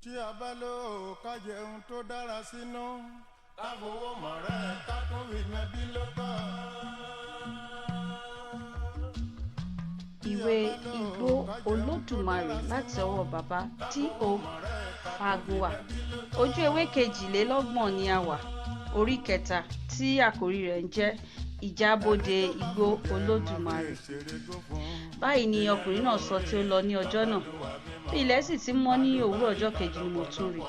Tí a bá lò ó ká jẹun tó dára sínú, ká fowó mọ̀rẹ́ ká tún fi mẹ́bí lọ́tọ̀. Ìwé Igbó Olódùmarè láti ọwọ́ Bàbá D.O. Fágúnwà. Ojú ewé 32 ni a wà, orí kẹta, tí àkòrí rẹ̀ ń jẹ́ Ìjábodè Igbó Olódùmarè. Báyìí ni ọkùnrin náà sọ tí ó lọ ní ọjọ́ náà. Bí ilẹ̀ sì ti mọ́ ní òwúrọ̀ ọjọ́ kejì ni mo tún rí i.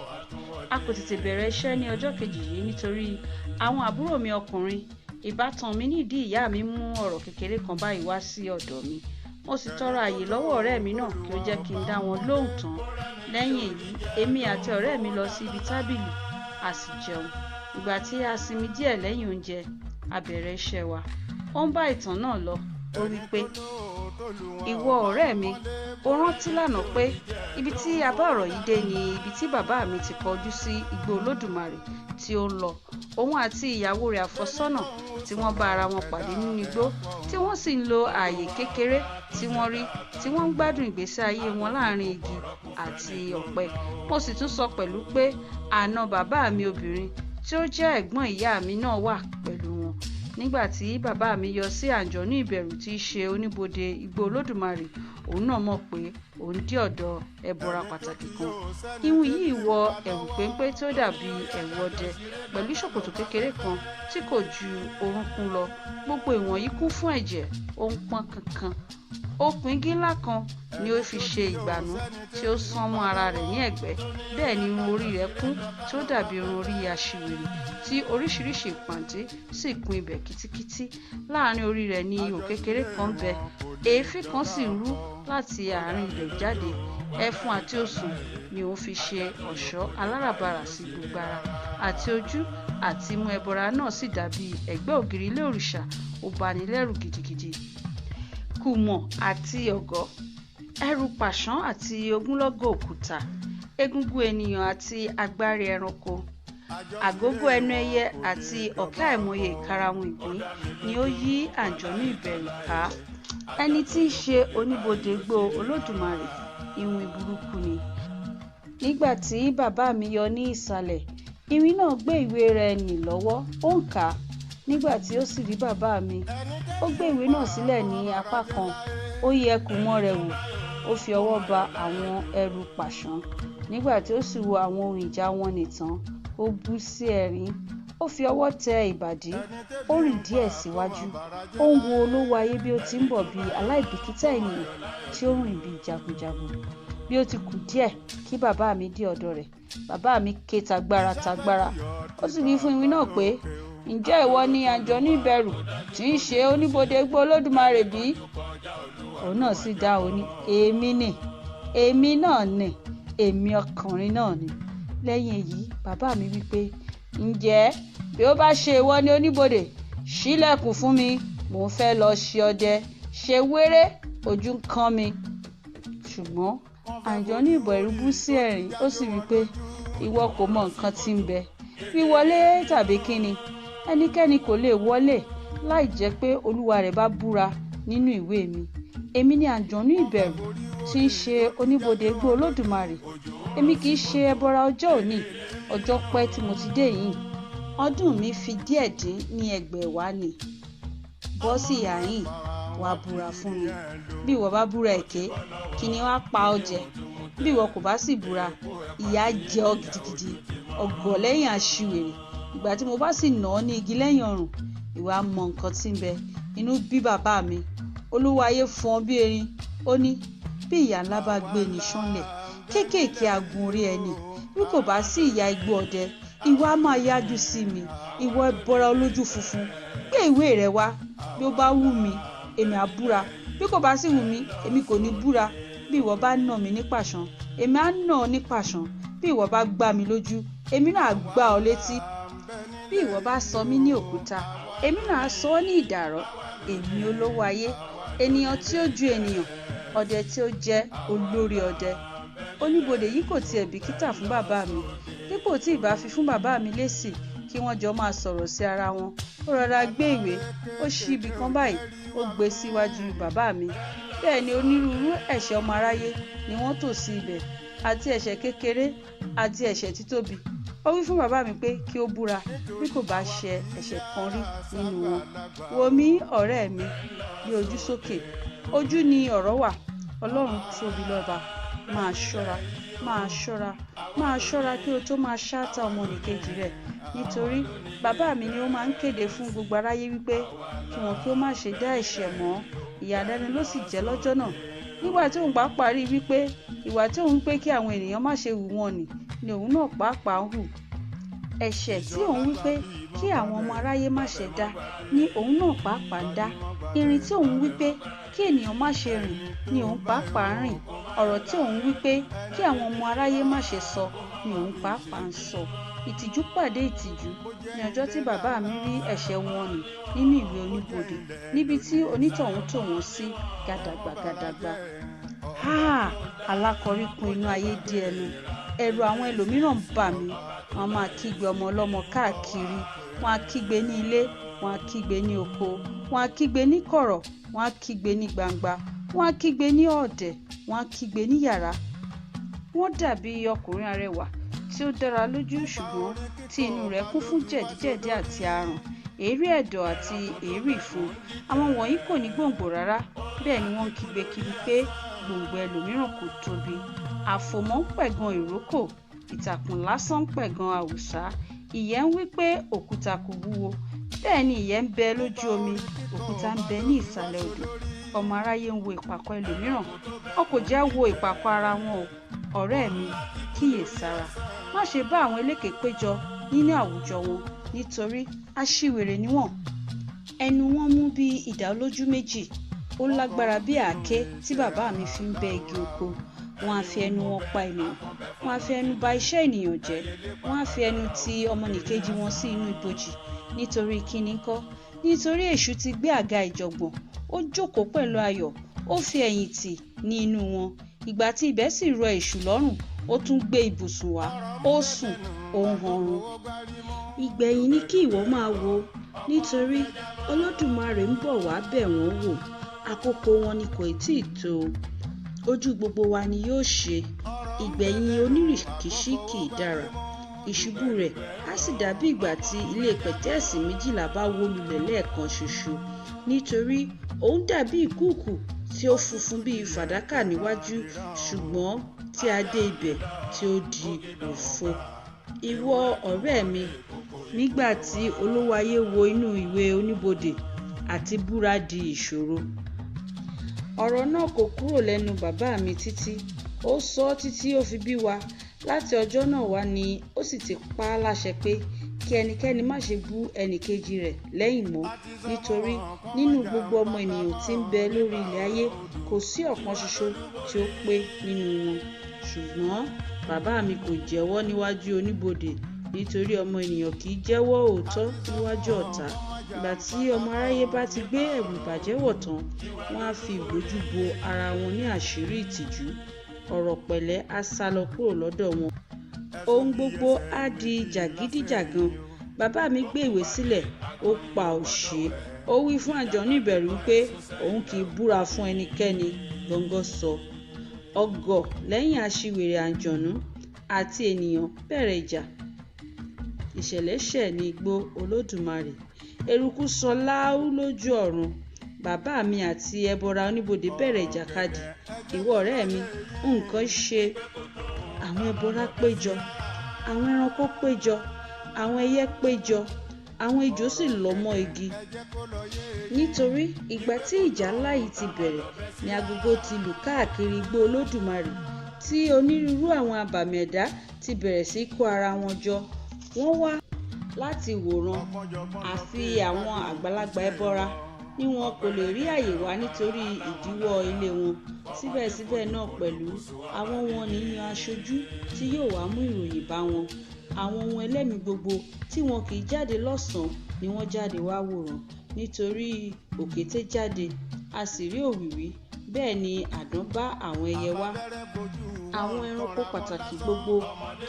A kò tètè bẹ̀rẹ̀ iṣẹ́ ní ọjọ́ kejì yìí nítorí àwọn àbúrò mi ọkùnrin, ìbátan mi nídìí ìyá mi mú ọ̀rọ̀ kékeré kan báyìí wá sí ọ̀dọ̀ mi. Mo sì tọrọ àyè lọ́wọ́ ọ̀rẹ́ mi náà kí ó jẹ́ kí n dá wọn lóhùn tán. Lẹ́yìn èyí, èmi àti ọ̀rẹ́ mi lọ sí ibi tábìlì, a sì jẹun. Ìgbà tí a sinmi díẹ̀ lẹ́yìn oúnjẹ, a bẹ̀rẹ̀ iṣẹ́ wa. Ó ń bá ìtàn náà lọ, ó wí pé, "Ìwọ ọ̀rẹ́ mi, o rántí lánàá pé ibi tí a bá ọ̀rọ̀ yìí dé ni ibi tí bàbá mi ti kọjú sí igbó Olódùmarè tí ó ń lọ. Òun àti ìyàwó rẹ̀ àfẹ́sọ́nà tí wọ́n bá ara wọn pàdé nínú igbó, tí wọ́n sì ń lo ààyè kékeré tí wọ́n rí, tí wọ́n ń gbádùn ìgbésí ayé wọn láàrin igi àti ọ̀pẹ. Mo sì tún sọ pẹ̀lú pé àna bàbá mi obìnrin tí ó jẹ́ ẹ̀gbọ́n ìyá mi náà wà pẹ̀lú wọn. Nígbà tí bàbá mi yọ sí àǹjọ̀nú ìbẹ̀rù tí í ṣe oníbodè igbó Olódùmarè, òun náà mọ̀ pé òun dé ọ̀dọ̀ ẹbọra pàtàkì kan. Iwin yìí wọ ẹ̀wù péńpé tí ó dàbí ẹ̀wù ọdẹ pẹ̀lú ṣòkòtò kékeré kan tí kò ju orúnkún lọ. Gbogbo ìwọ̀nyí kún fún ẹ̀jẹ̀, ó ń pọ́n kankan. Okùn igi ńlá kan ni ó fi ṣe ìgbànú tí ó sán mọ́ ara rẹ̀ ní ẹ̀gbẹ́. Bẹ́ẹ̀ ni irun orí rẹ̀ kún tí ó dàbí irun orí aṣiwèrè tí oríṣiríṣi ìpàǹtí sì kún ibẹ̀ kítíkítí. Láàrin orí rẹ̀ ni ihò kékeré kan ń bẹ, èéfín kan sì ń rú láti àárín ibẹ̀ jáde. Ẹfun àti osùn ni òun fi ṣe ọ̀ṣọ́ aláràbarà sí gbogbo ara àti ojú àti imú ẹbọra náà sì dàbí ẹ̀gbẹ́ ògiri ilé òrìṣà, ó bani lẹ́rù gidigidi. Kùmọ̀ àti ọ̀gọ́, ẹrù pàṣán àti ogunlọ́gọ̀ òkúta, egungun ènìyàn àti agbárí ẹranko, àgógó ẹnu ẹyẹ àti ọ̀kẹ́ àìmọye ìkarahun ìgbín ni ó yí àǹjọ̀nú ìbẹ̀rù ká. Ẹni tí í ṣe oníbodè igbó Olódùmarè, iwin burúkú ni. Nígbà tí bàbá mi yọ ní ìsàlẹ̀, iwin náà gbé ìwé rẹ̀ nì lọ́wọ́, ó ń kà á. Nígbà tí ó sì rí bàbá mi, ó gbé ìwé náà sílẹ̀ ní apá kan, ó yẹ kùmọ̀ rẹ̀ wò, ó fi ọwọ́ ba àwọn ẹrù pàṣán. Nígbà tí ó sì wo àwọn ohun ìjà wọn nì tán, ó bú sí ẹ̀rín. Ó fi ọwọ́ tẹ ìbàdí, ó rìn díẹ̀ síwájú. Ó ń wo olówó ayé bí ó ti ń bọ̀ bí aláìbìkítà ènìyàn tí ó ń rìn bí jagunjagun. Bí ó ti kù díẹ̀ kí bàbá mi dé ọ̀dọ̀ rẹ̀, bàbá mi ké tagbára tagbára. Ó sì wí fún iwin náà pé, "Ǹjẹ́ ìwọ ni àǹjọ̀nú ìbẹ̀rù tí ń ṣe oníbodè igbó Olódùmarè bí?" Òun náà sì dáhùn ó ní, "Èmi ni, èmi náà ni, èmi ọkùnrin náà ni." Lẹ́yìn èyí, bàbá mi wí pé, "Ǹjẹ́ bí ó bá ṣe ìwọ ni oníbodè, ṣílẹ̀kùn fún mi, mò ń fẹ́ lọ ṣe ọdẹ, ṣe wéré, ojú ń kán mi." Ṣùgbọ́n àǹjọ̀nú ìbẹ̀rù bú sí ẹ̀rín, ó sì wí pé, "Ìwọ kò mọ nǹkan tí ń bẹ. Wíwọlé tàbí kí ni? Ẹnikẹ́ni kò lè wọlé láì jẹ́ pé olúwa rẹ̀ bá búra nínú ìwé mi. Èmi ni àǹjọ̀nú ìbẹ̀rù tí ń ṣe oníbodè igbó Olódùmarè. Èmi kì í ṣe ẹbọra ọjọ́ òní, ọjọ́ pẹ́ tí mo ti dé yìí. Ọdún mi fi díẹ̀ dín ní ẹgbẹ̀wá ni. Bọ́ sí ìhàhín, wá búra fún mi. Bí ìwọ bá búra èké, kìnnìún á pa ọ́ jẹ. Bí ìwọ kò bá sì búra, ìyà á jẹ ọ́ gidigidi, ọ̀gọ̀ lẹ́yìn aṣiwèrè. Ìgbà tí mo bá sì nà ọ́ ní igi lẹ́yìn ọrùn, ìwọ á mọ nǹkan tí ń bẹ." Inú bí bàbá mi. Olówó ayé fọ́n bí erin. Ó ní, "Bí ìyà ńlá bá gbé ni ṣánlẹ̀, kéékèèké á gun orí ẹni. Bí kò bá sí ìyà igbó ọdẹ, ìwọ á máa yájú sí mi, ìwọ ẹbọra olójú funfun. Gbé ìwé rẹ wá. Bí ó bá wù mí, èmi á búra. Bí kò bá sì wù mí, èmi kò ní búra. Bí ìwọ bá nà mí ní pàṣán, èmi á nà ọ́ ní pàṣán. Bí ìwọ bá gbá mi lójú, èmi náà á gbá ọ létí. Bí ìwọ bá sọ mí ní òkúta, èmi náà á sọ ọ́ ní ìdàrọ́. Èmi olówó ayé, ènìyàn tí ó ju ènìyàn, ọdẹ tí ó jẹ́ olórí ọdẹ." Oníbodè yìí kò tiẹ̀ bìkítà fún bàbá mi. Dípò tí ìbá fi fún bàbá mi lésì kí wọ́n jọ máa sọ̀rọ̀ sí ara wọn, ó rọra gbé ìwé, ó ṣí ibi kan báyìí, ó gbé síwájú bàbá mi. Bẹ́ẹ̀ ni onírúurú ẹ̀ṣẹ̀ ọmọ aráyé ni wọ́n tò sí ibẹ̀. àti ẹ̀ṣẹ̀ kékeré àti ẹ̀ṣẹ̀ títóbi. Ó wí fún bàbá mi pé kí ó búra bí kò bá ṣe ẹ̀ṣẹ̀ kan rí nínú wọn. Wò mí, ọ̀rẹ́ mi, gbé ojú sókè. Ojú ni ọ̀rọ̀ wà. Ọlọ́run tóbi lọ́ba. Máa ṣọ́ra, máa ṣọ́ra, máa ṣọ́ra kí o tó máa ṣáátá ọmọnìkejì rẹ. Nítorí bàbá mi ni ó máa ń kéde fún gbogbo aráyé wípé kí wọn kí ó má ṣe dá ẹ̀ṣẹ̀ mọ́. Ìyàlẹ́nu ló sì jẹ́ lọ́jọ́ náà. Nígbà tí òun pàápàá rí wípé ìwà tí òun pé kí àwọn ènìyàn má ṣe hù wọ́n nì ni òun náà pàápàá ń hù. Ẹ̀ṣẹ̀ tí òun wípé kí àwọn ọmọ aráyé má ṣe dá ni òun náà pàápàá ń dá. Ìrìn tí òun wípé kí ènìyàn má ṣe rìn ni òun pàápàá ń rìn. Ọ̀rọ̀ tí òun wípé kí àwọn ọmọ aráyé má ṣe sọ ni òun pàápàá ń sọ. Ìtìjú pàdé ìtìjú ní ọjọ́ tí bàbá mi rí ẹ̀ṣẹ̀ wọn nì nínú ìwé oníbodè níbi tí onítọ̀hún tò wọ́n sí gàdàgbà gàdàgbà. Háà! Alákọ̀rí kún inú ayé dé ẹnu. Ẹ̀rù àwọn ẹlòmíràn ń bà mí. Wọ́n á máa kígbe ọmọ ọlọ́mọ káàkiri. Wọ́n á kígbe ní ilé, wọ́n á kígbe ní oko, wọ́n á kígbe ní kọ̀rọ̀, wọ́n á kígbe ní gbangba, wọ́n á kígbe ní ọ̀dẹ̀, wọ́n á kígbe ní yàrá. Wọ́n dàbí ọkùnrin arẹwà tí ó dára lójú ṣùgbọ́n tí inú rẹ̀ kún fún jẹ̀díjẹ̀dí àti aràn, èérí ẹ̀dọ̀ àti èérí ìfun. Àwọn wọ̀nyí kò ní gbòǹgbò rárá, bẹ́ẹ̀ ni wọ́n ń kígbe kiri pé gbòǹgbò ẹlòmíràn kò tóbi. Àfòmọ́ ń pẹ̀gàn ìrókò, ìtàkùn lásán ń pẹ̀gàn awùsá. Ìyẹ́ ń wí pé òkúta kò wúwo. Bẹ́ẹ̀ ni ìyẹ́ ń bẹ lójú omi, òkúta ń bẹ ní ìsàlẹ̀ odò. Ọmọ aráyé ń wo ìpàkọ́ ẹlòmíràn, wọn kò jẹ́ wo ìpàkọ́ ara wọn o. Ọ̀rẹ́ mi, kíyèsára. Má ṣe bá àwọn eléke péjọ nínú àwùjọ wọn, nítorí aṣiwèrè ni wọ́n. Ẹnu wọn mú bí idà olójú méjì. Ó lágbára bí àáké tí bàbá mi fi ń bẹ́ igi oko. Wọ́n á fi ẹnu wọn pa ènìyàn, wọ́n á fi ẹnu ba iṣẹ́ ènìyàn jẹ́, wọ́n á fi ẹnu ti ọmọnìkejì wọn sí inú ibojì. Nítorí kíni ńkọ́? Nítorí èṣù ti gbé àga ìjọ̀gbọ̀n, ó jókòó pẹ̀lú ayọ̀, ó fi ẹ̀yìn tì ní inú wọn. Ìgbà tí ibẹ̀ sì rọ èṣù lọ́rùn, ó tún gbé ibùsùn wá, ó sùn, ó ń hanrun. Ìgbẹ̀yìn ni kí ìwọ máa wò, nítorí Olódùmarè ń bọ̀ wá bẹ̀ wọ́n wò. Àkókò wọn ni kò tíì tó. Ojú gbogbo wa ni yóò ṣe. Ìgbẹ̀yìn onírìkíṣí kì í dára. Ìṣubú rẹ̀ á sì dàbí ìgbà tí ilé pẹ̀tẹ́ẹ̀sì 12 bá wó lulẹ̀ lẹ́ẹ̀kan ṣoṣo. Nítorí òun dàbí ìkùukùu tí ó funfun bíi fàdákà níwájú, ṣùgbọ́n tí a dé ibẹ̀ tí ó di òfo. Ìwọ ọ̀rẹ́ mi, nígbà tí olówó ayé wo inú ìwé oníbodè àti búra di ìṣòro. Ọ̀rọ̀ náà kò kúrò lẹ́nu bàbá mi títí. Ó sọ ọ́ títí ó fi bí wa. Láti ọjọ́ náà wá ni ó sì ti pa á láṣẹ pé kí ẹnikẹ́ni má ṣe bú ẹnìkejì rẹ̀ lẹ́yìn mọ́, nítorí nínú gbogbo ọmọ ènìyàn tí ń bẹ lórí ilẹ̀ ayé kò sí ọ̀kan ṣoṣo tí ó pé nínú wọn. Ṣùgbọ́n bàbá mi kò jẹ́wọ́ níwájú oníbodè, nítorí ọmọ ènìyàn kì í jẹ́wọ́ òótọ́ níwájú ọ̀tá. Ìgbà tí ọmọ aráyé bá ti gbé ẹ̀wù ìbàjẹ́ wọ̀ tán, wọ́n á fi ìbòjú bo ara wọn ní àṣírí ìtìjú. Ọ̀rọ̀ pẹ̀lẹ́ á sálọ kúrò lọ́dọ̀ wọn. Ohun gbogbo á di jàgídíjàgan. Bàbá mi gbé ìwé sílẹ̀, ó pa òṣé. Ó wí fún àjọ̀nú ìbẹ̀rù wípé òun kì í búra fún ẹnikẹ́ni, gọ́ngọ́ sọ. Ọ̀gọ̀ lẹ́yìn aṣiwèrè àjọ̀nú àti ènìyàn bẹ̀rẹ̀ ìjà. Ìṣẹ̀lẹ̀ ṣẹ̀ ní igbó Olódùmarè. Eruku sọ láú lójú ọ̀run. Bàbá mi àti ẹbọra oníbodè bẹ̀rẹ̀ ìjàkadì. Ìwọ ọ̀rẹ́ mi, nǹkan ṣe. Àwọn ẹbọra péjọ, àwọn ẹranko péjọ, àwọn ẹyẹ péjọ, àwọn ejò sì lọ́ mọ́ igi. Nítorí ìgbà tí ìjà ńlá yìí ti bẹ̀rẹ̀ ni agogo ti lù káàkiri igbó Olódùmarè, tí onírúurú àwọn abàmì ẹ̀dá ti bẹ̀rẹ̀ sí kó ara wọn jọ. Wọ́n wá láti wòran, àfi àwọn àgbàlagbà ẹbọra ní wọn kò lè rí àyè wá nítorí ìdíwọ́ ilé wọn. Síbẹ̀síbẹ̀ náà pẹ̀lú, àwọn wọn ní yan aṣojú tí yóò wá mú ìròyìn bá wọn. Àwọn ohun ẹlẹ́mìí gbogbo tí wọn kì í jáde lọ́sàn-án ni wọ́n jáde wá wòran, nítorí òkété jáde, a sì rí òwìwí, bẹ́ẹ̀ ni àdán bá àwọn ẹyẹ wá. Àwọn ẹranko pàtàkì gbogbo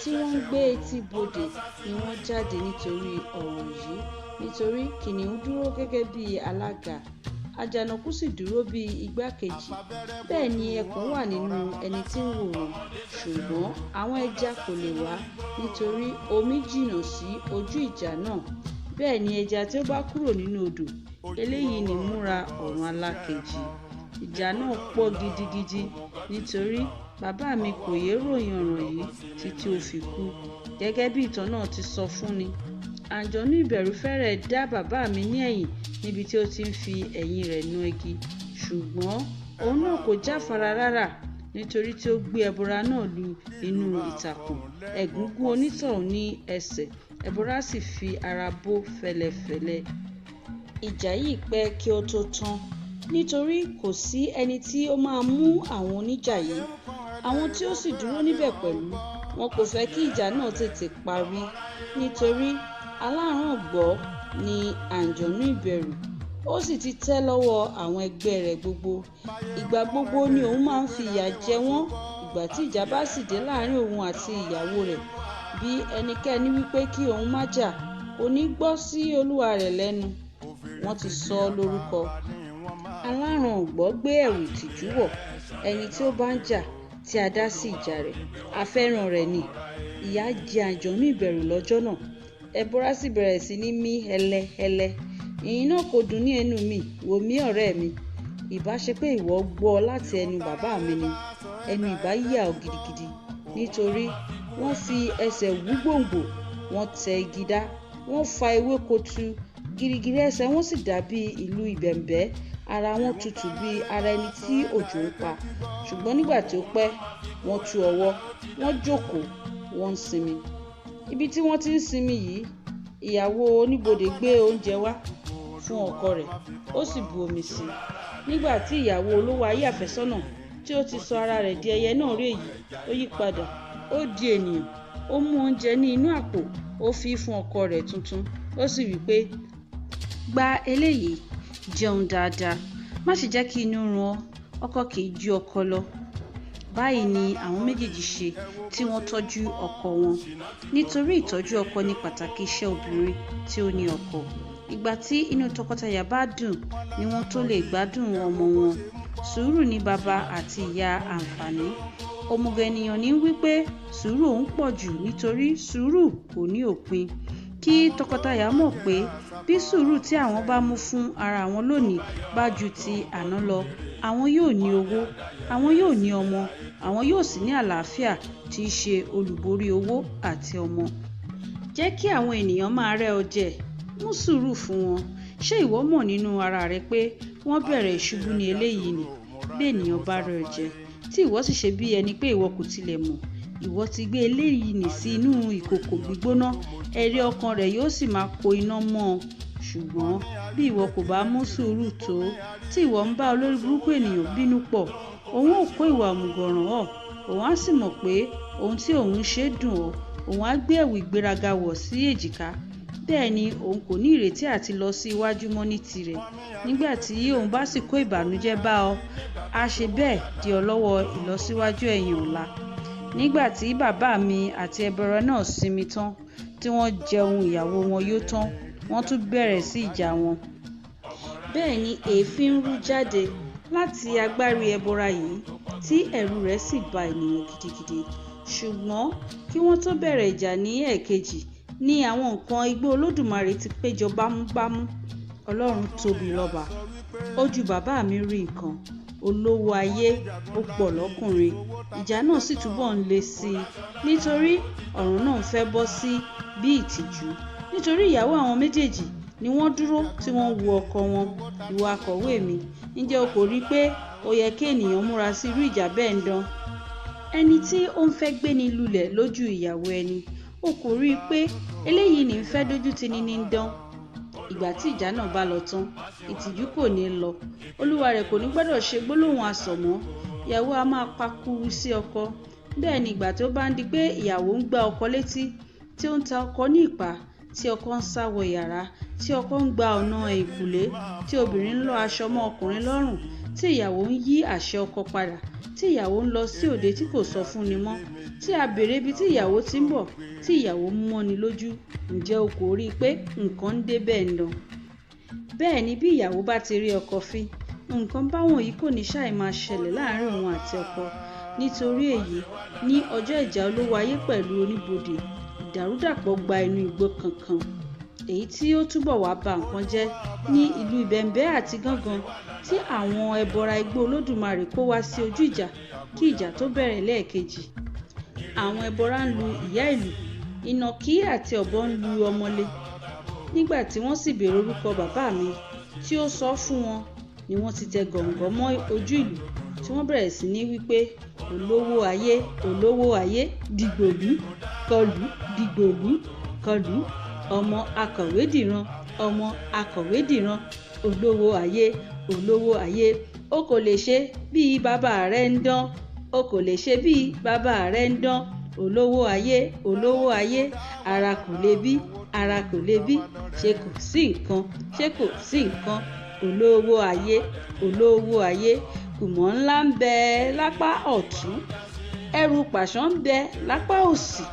tí wọ́n ń gbé etí bodè ni wọ́n jáde nítorí ọ̀ràn yìí, nítorí kìnìún dúró gẹ́gẹ́ bí alága. Àjànàkú sì dúró bí igbákejì. Bẹ́ẹ̀ ni ẹkùn wà nínú ẹni tí ń wòran, ṣùgbọ́n àwọn ẹja kò lè wá nítorí omi jìnnà sí ojú ìjà náà. Bẹ́ẹ̀ ni ẹja tí ó bá kúrò nínú odò, eléyìí ní múra ọ̀run alákejì. Ìjà náà pọ̀ gidigidi nítorí bàbá mi kò yé ròyìn ọ̀ràn yìí títí ó fi kú. Gẹ́gẹ́ bí ìtàn náà ti sọ fúnni, àǹjọ̀nú ìbẹ̀rù fẹ́rẹ̀ dá bàbá mi ní ẹ̀yìn níbi tí ó ti ń fi ẹ̀yìn rẹ̀ na igi, ṣùgbọ́n òun náà kò jáfara rárá nítorí tí ó gbé ẹbọra náà lu inú ìtàkùn. Ẹ̀gún gún onítọ̀hún ní ẹsẹ̀, ẹbọra sì fi ara bó fẹ́lẹ́fẹ́lẹ́. Ìjà yìí pẹ́ kí ó tó tán nítorí kò sí ẹni tí ó máa mú àwọn oníjà yìí. Àwọn tí ó sì dúró níbẹ̀ pẹ̀lú, wọn kò fẹ́ kí ìjà náà tètè parí nítorí aláràǹgbọ́ ni àǹjọ̀nú ìbẹ̀rù, ó sì ti tẹ́ lọ́wọ́ àwọn ẹgbẹ́ rẹ̀ gbogbo. Ìgbà gbogbo ni òun máa ń fi ìyà jẹ wọ́n. Ìgbà tí ìjà bá sì dé láàrin òun àti ìyàwó rẹ̀, bí ẹnikẹ́ni wí pé kí òun má jà, kò ní gbọ́ sí olúwa rẹ̀ lẹ́nu. Wọ́n ti sọ ọ́ lórúkọ. Aláràǹgbọ́ gbé ẹ̀wù ìtìjú wọ̀. Ẹni tí ó bá ń jà tí a dá sí ìjà rẹ̀, a fẹ́ràn rẹ̀ ni. Ìyà jẹ àǹjọ̀nú ìbẹ̀rù lọ́jọ́ náà. Ẹbọra sì bẹ̀rẹ̀ sí ní mí hẹlẹhẹlẹ. Ìyìn náà kò dùn ní ẹnu mi, wò mí ọ̀rẹ́ mi. Ìbá ṣe pé ìwọ gbọ́ láti ẹnu bàbá mi ni, ẹnu ìbá yà ọ́ gidigidi nítorí wọ́n fi ẹsẹ̀ wú gbòǹgbò, wọ́n tẹ igi dá, wọ́n fa ewéko tu, girigiri ẹsẹ̀ wọn sì dàbí ìlú ìbẹ̀m̀bẹ́, ara wọn tutù bí ara ẹni tí òjò ń pa. Ṣùgbọ́n nígbà tí ó pẹ́, wọ́n tú ọwọ́, wọ́n jókòó, wọ́n ń sinmi. Ibi tí wọ́n ti ń sinmi yìí, ìyàwó oníbodè gbé oúnjẹ wá fún ọkọ rẹ̀, ó sì bu omi sí i. Nígbà tí ìyàwó olówó ayé àfẹ́sọ́nà tí ó ti sọ ara rẹ̀ di ẹyẹ náà rí èyí, ó yí padà, ó di ènìyàn, ó mú oúnjẹ ní inú àpò, ó fi fún ọkọ rẹ̀ tuntun, ó sì wí pé, "Gba eléyìí, jẹun dáadáa, má ṣe jẹ́ kí inú run ọ́, ọkọ kì í ju ọkọ lọ." Báyìí ni àwọn méjèèjì ṣe tí wọ́n tọ́jú ọkọ wọn. Nítorí ìtọ́jú ọkọ ní pàtàkì iṣẹ́ obìnrin tí ó ní ọkọ. Ìgbà tí inú tọkọtaya bá dùn ni wọ́n tó lè gbádùn ọmọ wọn. Sùúrù ni baba àti ìyá àǹfààní. Òmùgọ̀ ènìyàn ní wí pé sùúrù òun pọ̀ jù nítorí sùúrù kò ní òpin. Kí tọkọtaya mọ̀ pé bí sùúrù tí àwọn bá mú fún ara wọn lónìí bá ju ti àná lọ, àwọn yóò ní owó, àwọn yóò ní ọmọ, àwọn yóò sì ní àlàáfíà tí í ṣe olúborí owó àti ọmọ. Jẹ́ kí àwọn ènìyàn máa rẹ́ ọ jẹ, mú sùúrù fún wọn. Ṣé ìwọ mọ̀ nínú ara rẹ pé wọ́n bẹ̀rẹ̀ ìṣubú ní eléyìí ni? Bí ènìyàn bá rẹ́ ọ jẹ, tí ìwọ sì ṣe bí ẹni pé ìwọ kò tilẹ̀ mọ̀, ìwọ ti gbé eléyìí nì sí inú ìkòkò gbígbóná, ẹ̀rí ọkàn rẹ̀ yóò sì máa kó iná mọ́ ọ. Ṣùgbọ́n bí ìwọ kò bá mú sùúrù tó, tí ìwọ ń bá olórí burúkú ènìyàn bínú pọ̀, òun ó kó ìwà òmùgọ̀ ràn ọ́, òun á sì mọ̀ pé ohun tí òun ń ṣe dùn ọ́, òun á gbé ẹ̀wù ìgbéraga wọ̀ sí èjìká. Bẹ́ẹ̀ ni òun kò ní ìrètí àti lọ sí iwájú mọ́ ní tirẹ̀. Nígbà tí òun bá sì kó ìbànújẹ́ bá ọ, á ṣe bẹ́ẹ̀ di ọ lọ́wọ́ ìlọsíwájú ẹ̀yìn ọ̀la. Nígbà tí bàbá mi àti ẹbọra náà sinmi tán, tí wọ́n jẹun ìyàwó wọn yó tán, wọ́n tún bẹ̀rẹ̀ sí ìjà wọn. Bẹ́ẹ̀ ni èéfín ń rú jáde láti agbárí ẹbọra yìí tí ẹ̀rù rẹ̀ sì ba ènìyàn gidigidi. Ṣùgbọ́n kí wọ́n tó bẹ̀rẹ̀ ìjà ní ẹ̀ẹ̀kejì ni àwọn nǹkan igbó Olódùmarè ti péjọ bámúbámú. Ọlọ́run tóbi lọ́ba. Ojú bàbá mi rí nǹkan. Olówó ayé, ó pọ̀ lọ́kùnrin. Ìjà náà sì túbọ̀ ń le sí i nítorí ọ̀ràn náà ń fẹ́ bọ́ sí bí ìtìjú. Nítorí ìyàwó àwọn méjèèjì ni wọ́n dúró tí wọ́n ń wo ọkọ wọn. Ìwọ akọ̀wé mi, ǹjẹ́ o kò rí pé ó yẹ kí ènìyàn múra sí irú ìjà bẹ́ẹ̀ ń dán? Ẹni tí ó ń fẹ́ gbéni lulẹ̀ lójú ìyàwó ẹni, o kò rí i pé eléyìí ní ń fẹ́ dójú tini ní ń dán? Ìgbà tí ìjà náà bá lọ tán, ìtìjú kò ní lọ. Olúwa rẹ̀ kò ní gbọdọ̀ ṣe gbólóhùn asọ̀ mọ́. Ìyàwó a máa pakuru sí ọkọ. Bẹ́ẹ̀ ni ìgbà tí ó bá ń di pé ìyàwó ń gbá ọkọ létí, tí ó ń ta ọkọ ní ìpá, tí ọkọ ń sá wọ yàrá, tí ọkọ ń gba ọ̀nà ẹ̀yìnkùlé, tí obìnrin ń lọ́ aṣọ mọ́ ọkùnrin lọ́rùn, tí ìyàwó ń yí àṣẹ ọkọ padà, tí ìyàwó ń lọ sí òde tí kò sọ fúnni mọ́, tí a béèrè ibi tí ìyàwó ti ń bọ̀, tí ìyàwó ń mọ́ni lójú, ǹjẹ́ o kò rí i pé nǹkan ń dé bẹ́ẹ̀ ń dán? Bẹ́ẹ̀ ni bí ìyàwó bá ti rí ọkọ fín, nǹkan báwọn yìí kò ní ṣàì máa ṣẹlẹ̀ láàrin òun àti ọkọ. Nítorí èyí, ní ọjọ́ ìjà olówó ayé pẹ̀lú oníbodè, ìdàrúdàpọ̀ gba inú igbó kankan, èyí tí ó túbọ̀ wá ba nǹkan jẹ́ ní ìlú ìbẹ̀m̀bẹ́ àti gángan tí àwọn ẹbọra igbó Olódùmarè kó wá sí ojú ìjà kí ìjà tó bẹ̀rẹ̀ lẹ́ẹ̀kejì. Àwọn ẹbọra ń lu ìyá ìlú, ìnàkí àti ọ̀bọ ń lu ọmọlé. Nígbà tí wọ́n sì béèrè orúkọ bàbá mi tí ó sọ fún wọn ni wọ́n ti tẹ gọ̀ǹgọ̀ mọ́ ojú ìlú tí wọ́n bẹ̀rẹ̀ sí ní wí pé olówó ayé, olówó ayé, dìgbòlú, kọlù, dìgbòlú, kọlù, ọmọ akọ̀wé dìran, ọmọ akọ̀wé dìran, olówó ayé, olówó ayé, o kò lè ṣe bí bàbá rẹ ń dán, o kò lè ṣe bí bàbá rẹ ń dán, olówó ayé, olówó ayé, ara kò lè bí, ara kò lè bí, ṣé kò sí nǹkan, ṣé kò sí nǹkan, olówó ayé, olówó ayé, kùmọ̀ ńlá ń bẹ lápá ọ̀tún, ẹrù pàṣán ń bẹ lápá òsì,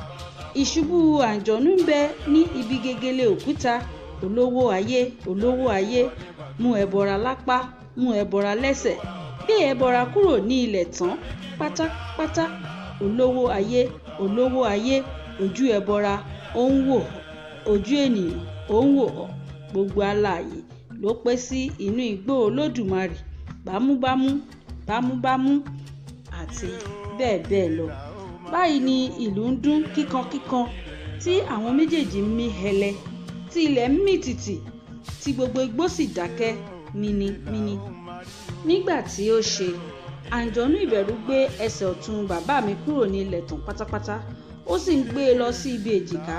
ìṣubú àǹjọ̀nú ń bẹ ní ibi gegele òkúta, olówó ayé, olówó ayé, mú ẹbọra lápá, mú ẹbọra lẹ́sẹ̀, gbé ẹbọra kúrò ní ilẹ̀ tán pátápátá, olówó ayé, olówó ayé, ojú ẹbọra ó ń wò ọ́, ojú ènìyàn ó ń wò ọ́, gbogbo alààyè ló pé sí inú igbó Olódùmarè bámúbámú, bámúbámú àti bẹ́ẹ̀ bẹ́ẹ̀ lọ. Báyìí ni ìlú ń dún kíkankíkan tí àwọn méjèèjì ń mí hẹlẹ, tí ilẹ̀ ń mì tìtì, tí gbogbo igbó sì dákẹ́ minimini. Nígbà tí ó ṣe, àǹjọ̀nú ìbẹ̀rù gbé ẹsẹ̀ ọ̀tún bàbá mi kúrò ní ilẹ̀ tán pátápátá, ó sì ń gbé e lọ sí ibi èjìká.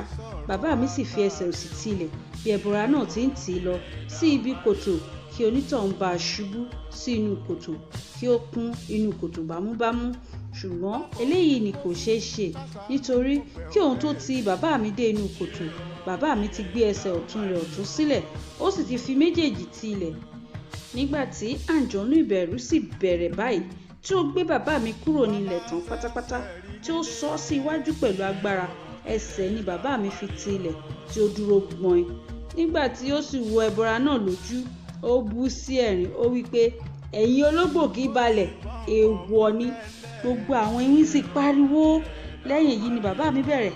Bàbá mi sì fi ẹsẹ̀ òsì ti ilẹ̀ bí ẹbọra náà ti ń tì í lọ sí ibi kòtò kí onítọ̀hún bá ṣubú sí inú kòtò kí ó kún inú kòtò bámúbámú. Ṣùgbọ́n eléyìí ni kò ṣeé ṣe nítorí kí òun tó ti bàbá mi dé inú kòtò, bàbá mi ti gbé ẹsẹ̀ ọ̀tún rẹ̀ ọ̀tún sílẹ̀, ó sì ti fi méjèèjì ti ilẹ̀. Nígbà tí àǹjọ̀nú ìbẹ̀rù sì bẹ̀rẹ̀ báyìí tí ó gbé bàbá mi kúrò ní ilẹ̀ tán pátápátá tí ó sọ ọ́ sí iwájú pẹ̀lú agbára, ẹsẹ̀ ni bàbá mi fi ti ilẹ̀ tí ó dúró gbọin. Nígbà tí ó sì wo ẹbọra náà lójú, ó bú sí ẹ̀rín, ó wí pé ẹ̀yin ológbò kì í balẹ̀, èèwọ̀ ni. Gbogbo àwọn iwin sì pariwo. Lẹ́yìn èyí ni bàbá mi bẹ̀rẹ̀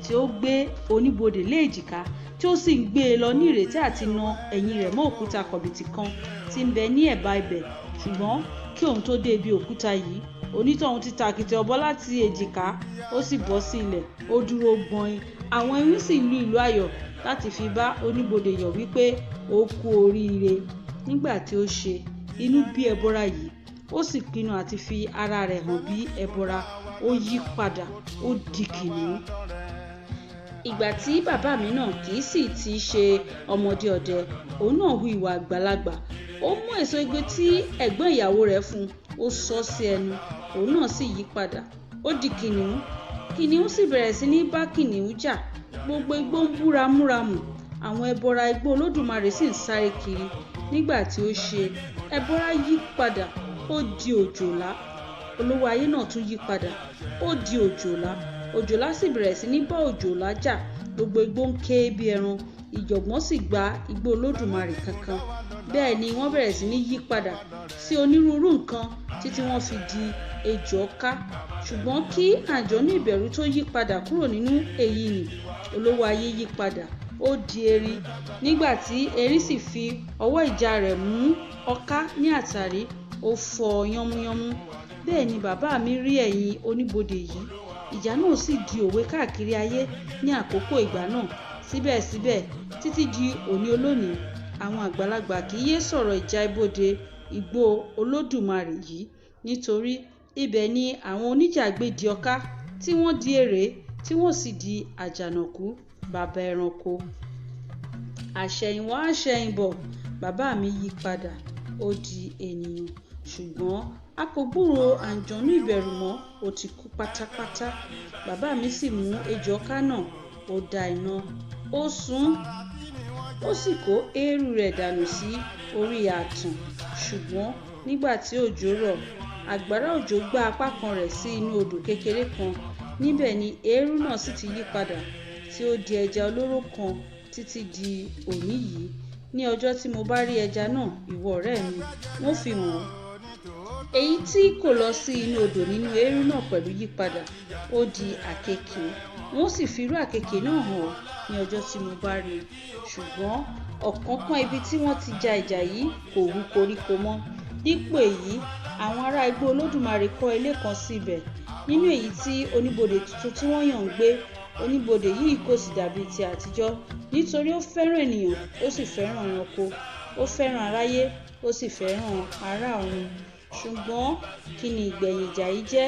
tí ó gbé oníbodè lé èjìká tí ó sì ń gbé e lọ ní ìrètí àti na ẹ̀yìn rẹ̀ mọ́ òkúta kọ̀bìtì kan tí ń bẹ ní ẹ̀bá ibẹ̀. Ṣùgbọ́n kí òun tó dé ibi òkúta yìí, onítọ̀hún ti tàkìtì ọ̀bọ láti èjìká, ó sì bọ́ sí ilẹ̀, ó dúró gbọin. Àwọn iwin sì lu ìlù ayọ̀ láti fi bá oníbodè yọ̀ wípé ó kú oríire. Nígbà tí ó ṣe, inú bí ẹbọra yìí, ó sì pinnu àti fi ara rẹ̀ hàn bí ẹbọra, ó yí padà, ó di kìnìún. Ìgbà tí bàbá mi náà kì í sì ti ṣe ọmọdé ọdẹ, òun náà hu ìwà àgbàlagbà. Ó mú èso igi tí ẹ̀gbọ́n ìyàwó rẹ̀ fún un, ó sọ ọ́ sí ẹnu, òun náà sì yí padà, ó di kìnìún. Kìnìún sì bẹ̀rẹ̀ sí ní bá kìnìún jà. Gbogbo igbó ń bú ramúramù, àwọn ẹbọra igbó Olódùmarè sì ń sáré kiri. Nígbà tí ó ṣe, ẹbọra yí padà, ó di òjòlá. Olówó ayé náà tún yí padà, ó di òjòlá. Òjòlá sì bẹ̀rẹ̀ sí ní bá òjòlá jà. Gbogbo igbó ń ké bí ẹran, ìjọ̀gbọ̀n sì gba igbó Olódùmarè kankan. Bẹ́ẹ̀ ni wọ́n bẹ̀rẹ̀ sí ní yí padà sí onírúurú nǹkan títí wọ́n fi di ejò ọká. Ṣùgbọ́n kí àǹjọ̀nú ìbẹ̀rù tó yí padà kúrò nínú èyí ni, olówó ayé yí padà, ó di erin. Nígbà tí erin sì fi ọwọ́ ìjà rẹ̀ mú ọká ní àtàrí, ó fọ́ ọ yánmúyánmú. Bẹ́ẹ̀ ni bàbá mi rí ẹ̀yìn oníbodè yìí. Ìjà náà sì di òwe káàkiri ayé ní àkókò ìgbà náà. Síbẹ̀síbẹ̀, títí di òní olónìí, àwọn àgbàlagbà kì í yé sọ̀rọ̀ ìjà ibodè igbó Olódùmarè yìí nítorí ibẹ̀ ni àwọn oníjà gbé di ọká tí wọ́n di erè tí wọ́n sì di àjànàkú baba ẹranko. Àṣẹ̀yìnwá àṣẹ̀yìnbọ̀, bàbá mi yí padà, ó di ènìyàn. Ṣùgbọ́n a kò gbúròó àǹjọ̀nú ìbẹ̀rù mọ́, ó ti kú pátápátá. Bàbá mi sì mú ejò ọká náà, ó da iná, ó sun ún, ó sì kó eérú rẹ̀ dànù sí orí ààtàn. Ṣùgbọ́n nígbà tí òjò rọ̀, àgbàrá òjò gbá apá kan rẹ̀ sí inú odò kékeré kan. Níbẹ̀ ni eérú náà sì ti yí padà tí ó di ẹja olóró kan títí di òní yìí. Ní ọjọ́ tí mo bá rí ẹja náà, ìwọ ọ̀rẹ́ mi, wọ́n fi hàn ọ́. Èyí tí kò lọ sí inú odò nínú eérú náà pẹ̀lú yípadà, ó di àkekèé. Wọ́n sì fi irú àkekèé náà hàn ọ́ ní ọjọ́ tí mo bá rí i. Ṣùgbọ́n ọ̀kánkán ibi tí wọ́n ti ja ìjà yìí kò hú koríko mọ́. Dípò èyí, àwọn ará igbó Olódùmarè kọ́ ilé kan sí ibẹ̀, nínú èyí tí oníbodè tuntun tí wọ́n yàn ń gbé. Oníbodè yìí kò sì dàbí ti àtijọ́, nítorí ó fẹ́ràn ènìyàn, ó sì fẹ́ràn ẹranko, ó fẹ́ràn aráyé, ó sì fẹ́ràn ará ọ̀run. Ṣùgbọ́n kí ni ìgbẹ̀yìn ìjà yìí jẹ́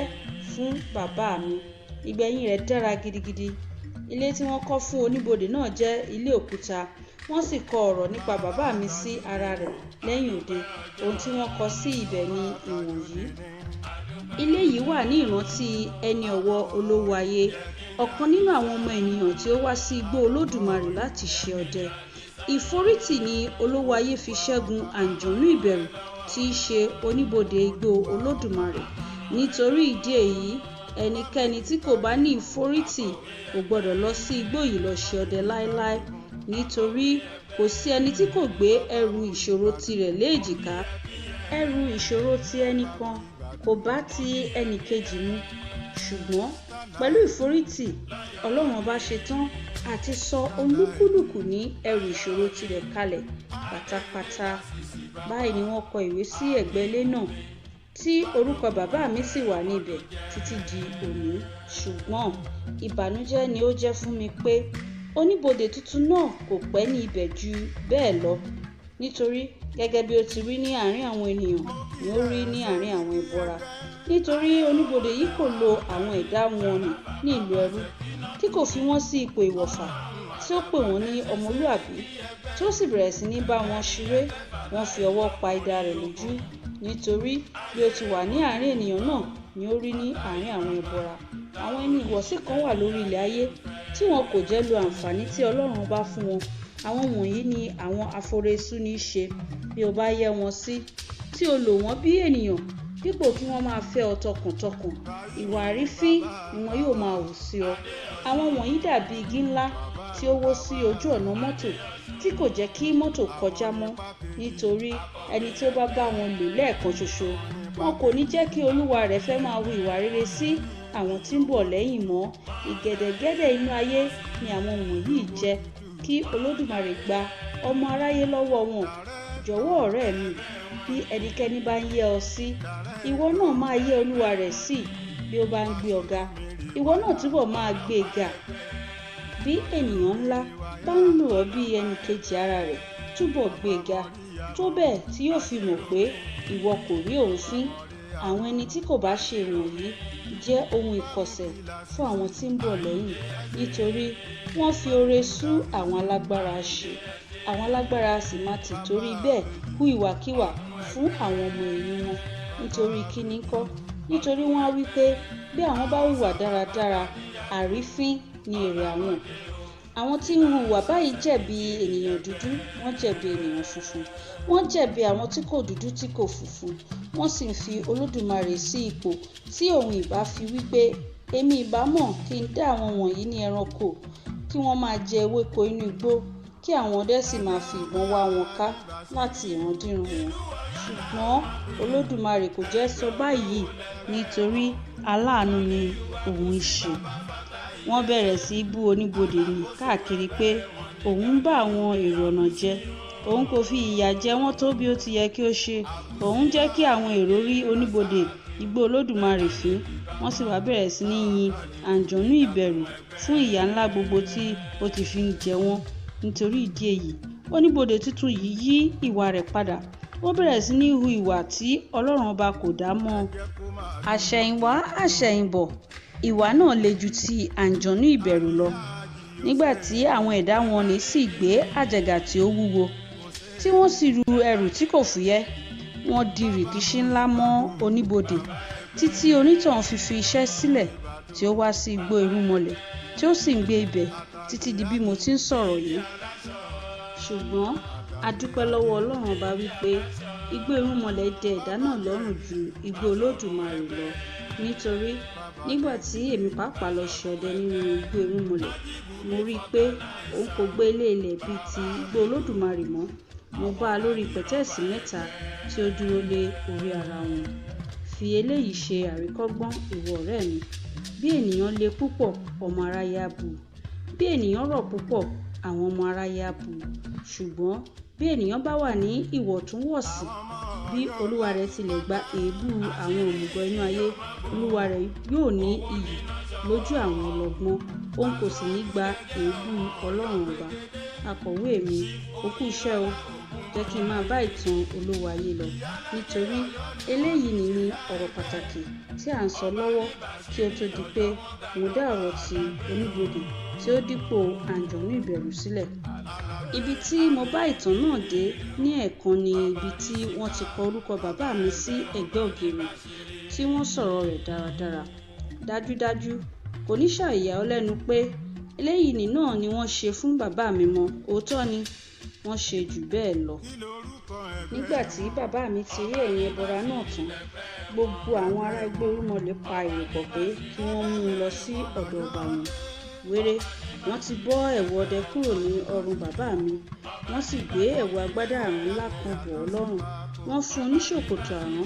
fún bàbá mi? Ìgbẹ̀yìn rẹ̀ dára gidigidi. Ilé tí wọ́n kọ́ fún oníbodè náà jẹ́ ilé òkúta. Wọ́n sì kọ ọ̀rọ̀ nípa bàbá mi sí ara rẹ̀ lẹ́yìn òde. Ohun tí wọ́n kọ sí ibẹ̀ ni ìwọ̀nyí. Ilé yìí wà ní ìrántí ẹni ọ̀wọ̀ olówó ayé, ọ̀kan nínú àwọn ọmọ ènìyàn tí ó wá sí igbó Olódùmarè láti ṣe ọdẹ. Ìforítì ni olówó ayé fi ṣẹ́gun àǹjọ̀nú ìbẹ̀rù tí í ṣe oníbodè igbó Olódùmarè. Nítorí ìdí èyí, ẹnikẹ́ni tí kò bá ní ìforítì kò gbọdọ̀ lọ sí igbó yìí lọ ṣe ọdẹ láéláé, nítorí kò sí ẹni tí kò gbé ẹrù ìṣòro tirẹ̀ lé èjìká. Ẹrù ìṣòro ti ẹnì kan kò bá ti ẹnì kejì mu. Ṣùgbọ́n pẹ̀lú ìforítì, Ọlọ́run ọba ṣetán àti sọ olúkúlùkù ní ẹrù ìṣòro tirẹ̀ kalẹ̀ pátápátá. Báyìí ni wọ́n kọ ìwé sí ẹ̀gbẹ́ ilé náà, tí orúkọ bàbá mi sì wà ní ibẹ̀ títí di òní. Ṣùgbọ́n ìbànújẹ́ ni ó jẹ́ fún mi pé oníbodè tuntun náà kò pẹ́ ní ibẹ̀ ju bẹ́ẹ̀ lọ, nítorí gẹ́gẹ́ bí ó ti rí ní àárín àwọn ènìyàn ni ó rí ní àárín àwọn ẹbọra. Nítorí oníbodè yìí kò lo àwọn ẹ̀dá wọn nì ní ìlú ẹrú, tí kò fi wọ́n sí ipò ìwọ̀fà, tí ó pè wọ́n ní ọmọlúàbí, tí ó sì bẹ̀rẹ̀ sí ní bá wọn ṣeré. Wọ́n fi ọwọ́ pa idà rẹ̀ lójú, nítorí bí ó ti wà ní àárín ènìyàn náà ni ó rí ní àárín àwọn ẹbọra. Àwọn ẹni ìwọ̀sí kan wà lórí ilẹ̀ ayé tí wọn kò jẹ́ lo àǹfààní tí Ọlọ́run bá fún wọn. Àwọn wọ̀nyí ni àwọn aforesúni ṣe. Bí o bá yẹ́ wọn sí, tí o lò wọ́n bí ènìyàn, dípò kí wọ́n máa fẹ́ ọ tọkàntọkàn, ìwà àrífín ni wọn yóò máa hù sí ọ. Àwọn wọ̀nyí dàbí igi ńlá tí ó wó sí ojú ọ̀nà mọ́tò tí kò jẹ́ kí mọ́tò kọjá mọ́, nítorí ẹni tí ó bá bá wọn lò lẹ́ẹ̀kan ṣoṣo, wọn kò ní jẹ́ kí olúwa rẹ̀ fẹ́ máa hu ìwà rere sí àwọn tí ń bọ̀ lẹ́yìn mọ́. Ìgẹ̀dẹ̀gẹ̀dẹ̀ inú ayé ni àwọn wọ̀nyí jẹ́. Kí Olódùmarè gba ọmọ aráyé lọ́wọ́ wọn. Jọ̀wọ́ ọ̀rẹ́ mi, bí ẹnikẹ́ni bá ń yẹ́ ọ sí, ìwọ náà máa yẹ́ olúwa rẹ̀ sí. Bí ó bá ń gbé ọ ga, ìwọ náà túbọ̀ máa gbé e ga. Bí ènìyàn ńlá bá ń lò ọ́ bí ẹni kejì ara rẹ̀, túbọ̀ gbé e ga, tó bẹ́ẹ̀ tí yóò fi mọ̀ pé ìwọ kò rí òun fín. Àwọn ẹni tí kò bá ṣe ìwọ̀nyí jẹ́ ohun ìkọ̀sẹ̀ fún àwọn tí ń bọ̀ lẹ́yìn, nítorí wọ́n fi oore sú àwọn alágbára ṣe. Àwọn alágbára sì máa tì torí bẹ́ẹ̀ hu ìwàkiwà fún àwọn ọmọ ẹ̀yìn wọn. Nítorí kí ni ńkọ́? Nítorí wọ́n á wí pé bí àwọn bá hùwà dáradára, àrífín ni èrè àwọn. Àwọn tí ń hùwà báyìí jẹ̀bi ènìyàn dúdú, wọ́n jẹ̀bi ènìyàn funfun, wọ́n jẹ̀bi àwọn tí kò dúdú tí kò funfun. Wọ́n sì ń fi Olódùmarè sí ipò tí òun ìbá fi wí pé, èmi ìbá mọ̀ kí n dá àwọn wọ̀nyí ní ẹranko, kí wọ́n máa jẹ ewéko inú igbó, kí àwọn ọdẹ sì máa fi ìbọn wá wọn ká láti ìrandíran wọn. Ṣùgbọ́n Olódùmarè kò jẹ́ sọ báyìí, nítorí aláàánú ni òun ń ṣe. Wọ́n bẹ̀rẹ̀ sí í bú oníbodè nì káàkiri pé òun ń bá àwọn èrò ọ̀nà jẹ́, òun kò fi ìyà jẹ wọ́n tó bí ó ti yẹ kí ó ṣe, òun jẹ́ kí àwọn èrò rí oníbodè igbó Olódùmarè fín. Wọ́n sì wá bẹ̀rẹ̀ sí ní yin àǹjọ̀nú ìbẹ̀rù fún ìyà ńlá gbogbo tí ó ti fi ń jẹ wọ́n. Nítorí ìdí èyí, oníbodè tuntun yìí yí ìwà rẹ̀ padà. Ó bẹ̀rẹ̀ sí ní hu ìwà tí Ọlọ́run ọba kò dá mọ́. Àṣẹ̀yìnwá àṣẹ̀yìnbọ̀, ìwà náà le ju ti àǹjọ̀nú ìbẹ̀rù lọ. Nígbà tí àwọn ẹ̀dá wọn ní sì gbé àjàgà tí ó wúwo, tí wọ́n sì ru ẹrù tí kò fúyẹ́, wọ́n di rìkíṣí ńlá mọ́ oníbodè títí onítọ̀hún fi fi iṣẹ́ sílẹ̀ tí ó wá sí igbó irúnmọlẹ̀, tí ó sì ń gbé ibẹ̀ títí di bí mo ti ń sọ̀rọ̀ yìí. Ṣùgbọ́n a dúpẹ́ lọ́wọ́ Ọlọ́run ọba wípé igbó irúnmọlẹ̀ dẹ ẹ̀dá náà lọ́rùn ju igbó Olódùmarè lọ, nítorí nígbà tí èmi pàápàá lọ ṣe ọdẹ nínú igbó irúnmọlẹ̀, mo rí i pé òun kò gbé ilé ilẹ̀ bíi ti igbó Olódùmarè mọ́. Mo bá a lórí pẹ̀tẹ́ẹ̀sì mẹ́ta tí ó dúró lé orí ara wọn. Fi eléyìí ṣe àríkọ́gbọ́n, ìwọ ọ̀rẹ́ mi. Bí ènìyàn le púpọ̀, ọmọ aráyé á bu. Bí ènìyàn rọ̀ púpọ̀, àwọn ọmọ aráyé á bu. Ṣùgbọ́n bí ènìyàn bá wà ní ìwọ̀ntúnwọ̀nsì, bí olúwa rẹ̀ tilẹ̀ gba èébú àwọn òmùgọ̀ inú ayé, olúwa rẹ̀ yóò ní iyì lójú àwọn ọlọ́gbọ́n, òun kò sì ní gba èébú Ọlọ́run ọba. Akọ̀wé mi, ó kú iṣẹ́ o. Jẹ́ kí n máa bá ìtàn olówó ayé lọ, nítorí eléyìí ni ọ̀rọ̀ pàtàkì tí à ń sọ lọ́wọ́ kí ó tó di pé mo dá ọ̀rọ̀ ti oníbodè tí ó dípò àǹjọ̀nú ìbẹ̀rù sílẹ̀. Ibi tí mo bá ìtàn náà dé ní ẹ̀ẹ̀kan ni ibi tí wọ́n ti kọ orúkọ bàbá mi sí ẹ̀gbẹ́ ògiri tí wọ́n sọ̀rọ̀ rẹ̀ dáradára. Dájúdájú, kò ní ṣàì yà ọ́ lẹ́nu pé eléyìí náà ni wọ́n ṣe fún bàbá mi mọ́. Òótọ́ ni, wọ́n ṣe jù bẹ́ẹ̀ lọ. Nígbà tí bàbá mi ti rí ẹ̀yìn ẹbọra náà tán, gbogbo àwọn ará igbó irúnmọlẹ̀ pa èrò pọ̀ pé kí wọ́n mú un lọ sí ọ̀dọ̀ ọba wọn. Wéré, wọ́n ti bọ́ ẹ̀wù ọdẹ kúrò ní ọrùn bàbá mi, wọ́n sì gbé ẹ̀wù agbádá àrán ńlá kan bọ̀ ọ́ lọ́rùn. Wọ́n fún un ní ṣòkòtò àrán,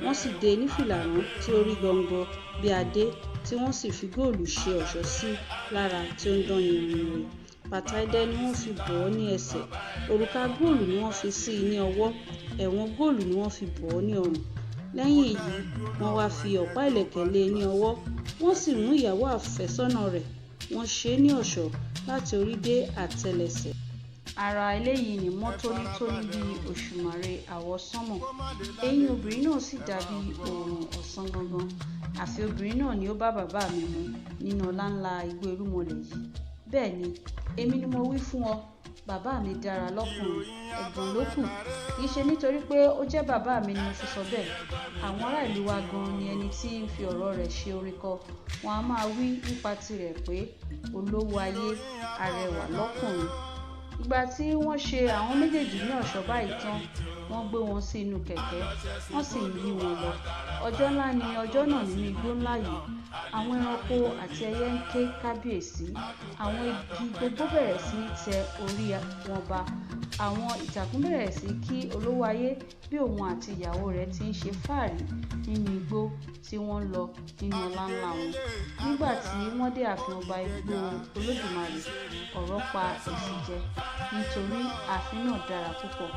wọ́n sì dé e ní fìlà àrán tí ó rí gọ̀ǹgọ̀ bí adé, tí wọ́n sì fi góòlù ṣe ọ̀ṣọ́ sí lára tí ó ń dán yìnrìnyìnrìn. Bàtà idẹ ni wọ́n fi bọ̀ ọ́ ní ẹsẹ̀, òrùka góòlù ni wọ́n fi sí i ní ọwọ́, ẹ̀wọ̀n góòlù ni wọ́n fi bọ̀ ọ́ ní ọrùn. Lẹ́yìn èyí, wọ́n wá fi ọ̀pá ìlẹ̀kẹ̀ lé e ní ọwọ́, wọ́n sì mú ìyàwó àfẹ́sọ́nà rẹ̀, wọ́n ṣe é ní ọ̀ṣọ́ láti orí dé àtẹ́lẹsẹ̀. Ara eléyìí ni mọ́ tónítóní bí òṣùmàrè àwọsánmọ̀. Eyín obìnrin náà sì dàbí oòrùn ọ̀sán gangan. Àfi obìnrin náà ni ó bá bàbá mi mu nínú ọláńlá igbó irúnmọlẹ̀ yìí. Bẹ́ẹ̀ ni, èmi ni mo wí fún ọ, bàbá mi dára lọ́kùnrin, ẹ̀gàn ló kù. Kì í ṣe nítorí pé ó jẹ́ bàbá mi ni mo fi sọ bẹ́ẹ̀. Àwọn ará ìlú wa gan-an ni ẹni tí ń fi ọ̀rọ̀ rẹ̀ ṣe orin kọ. Wọ́n á máa wí nípa tirẹ̀ pé olówó ayé, arẹwà lọ́kùnrin. Ìgbà tí wọ́n ṣe àwọn méjèèjì ní ọ̀ṣọ́ báyìí tán, wọ́n gbé wọn sí inú kẹ̀kẹ́, wọ́n sì ń yí wọn lọ. Ọjọ́ ńlá ni ọjọ́ náà nínú igbó ńlá yìí. Àwọn ẹranko àti ẹyẹ ń ké kábíyèsí. Àwọn igi gbogbo bẹ̀rẹ̀ sí ní tẹ orí wọn ba. Àwọn ìtàkùn bẹ̀rẹ̀ sí kí olówó ayé bí òun àti ìyàwó rẹ̀ ti ń ṣe fáàrí nínú igbó tí wọ́n ń lọ nínú ọláńlá wọn. Nígbà tí wọ́n dé ààfin ọba igbó Olódùmarè, ọ̀rọ̀ pa èsì jẹ, nítorí ààfin náà dára púpọ̀.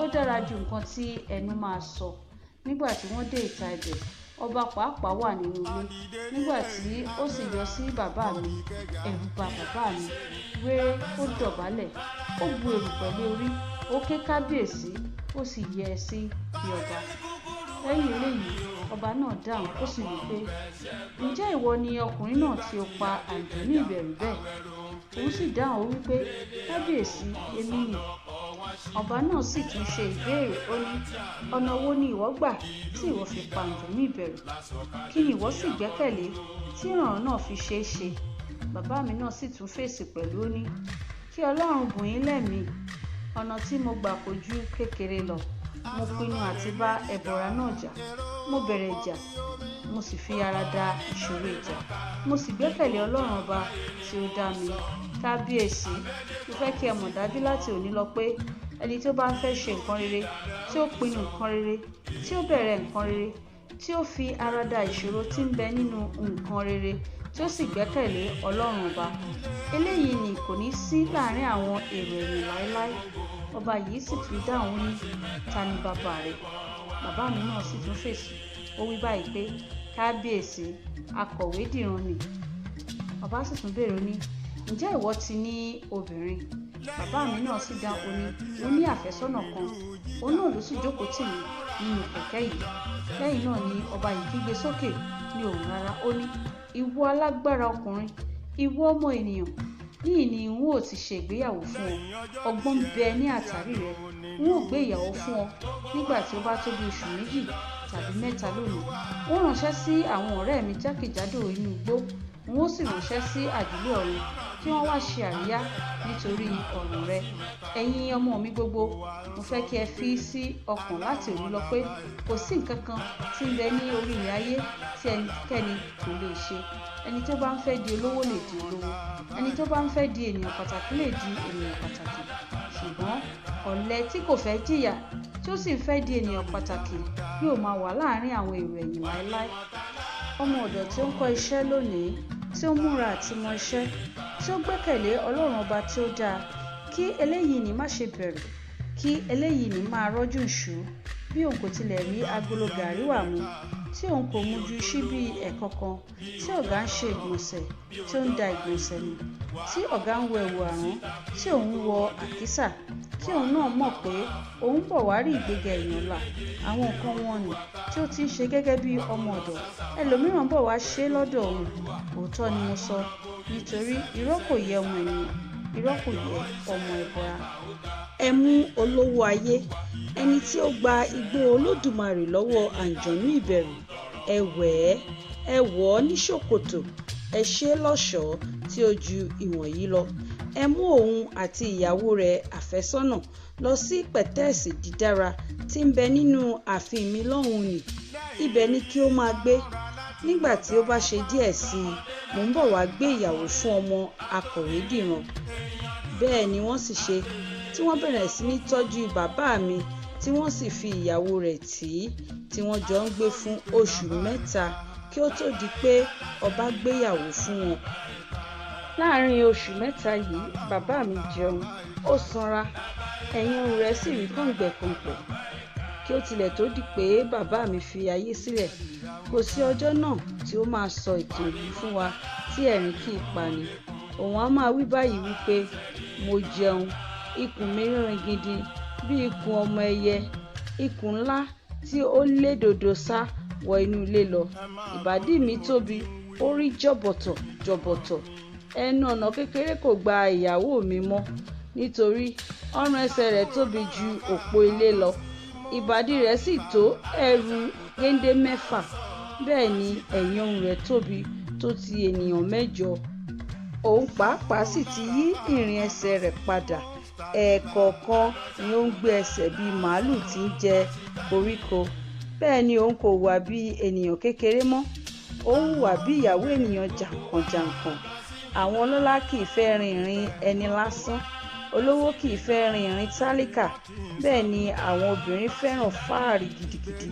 Ó dára ju nǹkan tí ẹnu máa sọ. Nígbà tí wọ́n dé ìta ibẹ̀, ọba pàápàá wà nínú ilé. Nígbà tí ó sì yọ sí bàbá mi, ẹ̀rù bà bàbá mi. Wéré, ó dọ̀bálẹ̀, ó bu erùpẹ̀ lé orí, ó ké kábíyèsí, ó sì yẹ́ ẹ sí bí ọba. Lẹ́yìn eléyìí, ọba náà dáhùn, ó sì wí pé, "Ǹjẹ́ ìwọ ni ọkùnrin náà tí ó pa àǹjọ̀nú ìbẹ̀rù bẹ́ẹ̀?" Òun sì dáhùn ó wí pé, "Kábíyèsí, èmi ni." Ọba náà sì tún ṣe ìbéèrè, ó ní, "Ọ̀nà wo ni ìwọ gbà tí ìwọ fi pa àǹjọ̀nú ìbẹ̀rù? Kí ni ìwọ sì gbẹ́kẹ̀lé tí ìrànràn náà fi ṣe é ṣe?" Bàbá mi náà sì tún fèsì pẹ̀lú, ó ní, "Kí Ọlọ́run bùn yín lẹ́mìí. Ọ̀nà tí mo gbà kò ju kékeré lọ. Mo pinnu àti bá ẹbọra náà jà. Mo bẹ̀rẹ̀ ìjà, mo sì fi ara da ìṣòro ìjà. Mo sì gbẹ́kẹ̀lé Ọlọ́run ọba tí ó dá mi. Kábíyèsí, mo fẹ́ kí ẹ mọ̀ dájú láti òní lọ pé ẹni tí ó bá ń fẹ́ ṣe nǹkan rere, tí ó pinnu nǹkan rere, tí ó bẹ̀rẹ̀ nǹkan rere, tí ó fi ara da ìṣòro tí ń bẹ nínú nǹkan rere, tí ó sì gbẹ́kẹ̀lé Ọlọ́run ọba, eléyìí ni kò ní sí láàárín àwọn èrò ẹ̀yìn láéláé." Ọba yìí sì tún dáhùn ó ní, "Ta ni bàbá rẹ?" Bàbá mi náà sì tún fèsì, ó wí báyìí pé, "Kábíyèsí, akọ̀wé dìran ni." Ọba sì tún béèrè ó ní, "Ǹjẹ́ ìwọ ti ní obìnrin?" Bàbá mi náà sì dáhùn ó ní, "Mo ní àfẹ́sọ́nà kan, òun náà ló sì jókòó tì mí nínú kẹ̀kẹ́ yìí." Lẹ́yìn náà ni ọba yìí kígbe sókè ní ohùn rara, ó ní, "Ìwọ alágbára ọkùnrin, ìwọ ọmọ ènìyàn, níhìn ni n ó ti ṣe ìgbéyàwó fún ọ. Ọgbọ́n ń bẹ ní àtàrí rẹ. N ó gbé ìyàwó fún ọ nígbà tí ó bá tó bí oṣù méjì tàbí mẹ́ta lónìí. N ó ránṣẹ́ sí àwọn ọ̀rẹ́ mi jákèjádò inú igbó, n ó sì ránṣẹ́ sí àjùlé ọ̀run kí wọ́n wá ṣe àríyá nítorí ọ̀ràn rẹ. Ẹ̀yin ọmọ mi gbogbo, mo fẹ́ kí ẹ fi sí ọkàn láti òní lọ pé kò sí nǹkan kan tí ń bẹ ní orí ilẹ̀ ayé tí ẹnikẹ́ni kò lè ṣe. Ẹni tó bá ń fẹ́ di olówó lè di olówó. Ẹni tó bá ń fẹ́ di ènìyàn pàtàkì lè di ènìyàn pàtàkì. Ṣùgbọ́n ọ̀lẹ tí kò fẹ́ jìyà tí ó sì ń fẹ́ di ènìyàn pàtàkì yóò máa wà láàrin àwọn èrò ẹ̀yìn láéláé. Ọmọ ọ̀dọ̀ tí ó ń kọ́ iṣẹ́ lónìí, tí ó múra àti mọ iṣẹ́, tí ó gbẹ́kẹ̀lé Ọlọ́run ọba tí ó dáa, kí eléyìí ní má ṣe bẹ̀rù, kí eléyìí ní máa rọ́jú ìṣú, bí òun kò tilẹ̀ rí agolo gàrí wà mu, tí òun kò mu ju ṣíbí ẹ̀kọ kan, tí ọ̀gá ń ṣe ìgbọ̀nsẹ̀ tí ó ń da ìgbọ̀nsẹ̀ nù, tí ọ̀gá ń wọ ẹ̀wù àrán, tí òun ń wọ àkísà, kí òun náà mọ̀ pé òun bọ̀ wá rí ìgbéga èèyàn là. Àwọn nǹkan wọ̀nnì tí ó ti ń ṣe gẹ́gẹ́ bí ọmọ ọ̀dọ̀, ẹlòmíràn bọ̀ wá ṣe lọ́dọ̀ òun. Òótọ́ ni mo sọ, nítorí irọ́ kò yẹ ọmọ ènìyàn, irọ́ kò yẹ ọmọ ẹbọra. Ẹ mú olówó ayé, ẹni tí ó gba igbó Olódùmarè lọ́wọ́ àǹjọ̀nú ìbẹ̀rù, ẹ wẹ̀ ẹ́, ẹ wọ̀ ọ́ ní ṣòkòtò, ẹ ṣe é lọ́ṣọ̀ọ́ tí ó ju ìwọ̀nyí lọ. Ẹ mú òun àti ìyàwó rẹ̀ àfẹ́sọ́nà lọ sí pẹ̀tẹ́ẹ̀sì dídára tí ń bẹ nínú ààfin mi lọ́hùn-ún nì, ibẹ̀ ni kí ó máa gbé. Nígbà tí ó bá ṣe díẹ̀ sí i, mò ń bọ̀ wá gbé ìyàwó fún ọmọ akọ̀wédìran. Bẹ́ẹ̀ ni wọ́n sì ṣe, tí wọ́n bẹ̀rẹ̀ sí ní tọ́jú bàbá mi, tí wọ́n sì fi ìyàwó rẹ̀ tì í, tí wọ́n jọ ń gbé fún oṣù mẹ́ta kí ó tó di pé ọba gbéyàwó fún wọn. Láàárín oṣù mẹ́ta yìí, bàbá mi jẹun, ó sanra, ẹ̀yìn ọrùn rẹ̀ sì rí kọ̀ǹgbẹ̀kọ̀ǹgbẹ̀. Kí ó tilẹ̀ tó di pé bàbá mi fi ayé sílẹ̀, kò sí ọjọ́ náà tí ó máa sọ ìtàn yìí fún wa tí ẹ̀rín kì í pani. Òun a máa wí báyìí wípé, mo jẹun, ikùn mi rírin gidi bí ikùn ọmọ ẹyẹ, ikùn ńlá tí ó lé dòdò sá wọ inú ilé lọ. Ìbàdí mi tóbi, ó rí jọ̀bọ̀tọ̀ jọ̀bọ̀tọ̀. Ẹnu ọ̀nà kékeré kò gba ìyàwó mi mọ́, nítorí ọrùn ẹsẹ̀ rẹ̀ tóbi ju òpó ilé lọ. Ìbàdí rẹ̀ sì tó ẹrù géńdé mẹ́fà. Bẹ́ẹ̀ ni ẹ̀yìn ọrùn rẹ̀ tóbi tó ti ènìyàn mẹ́jọ. Òun pàápàá sì ti yí ìrìn ẹsẹ̀ rẹ̀ padà. Ẹ̀ẹ̀kọ̀ọ̀kan ni ó ń gbé ẹsẹ̀ bí màlúù tí ń jẹ koríko. Bẹ́ẹ̀ ni òun kò hùwà bí ènìyàn kékeré mọ́. Ó ń hùwà bí ìyàwó ènìyàn jànkànjànkàn. Àwọn ọlọ́lá kì í fẹ́ rin ìrìn ẹni lásán, olówó kì í fẹ́ rin ìrìn tálíkà, bẹ́ẹ̀ ni àwọn obìnrin fẹ́ràn fáàrí gidigidi.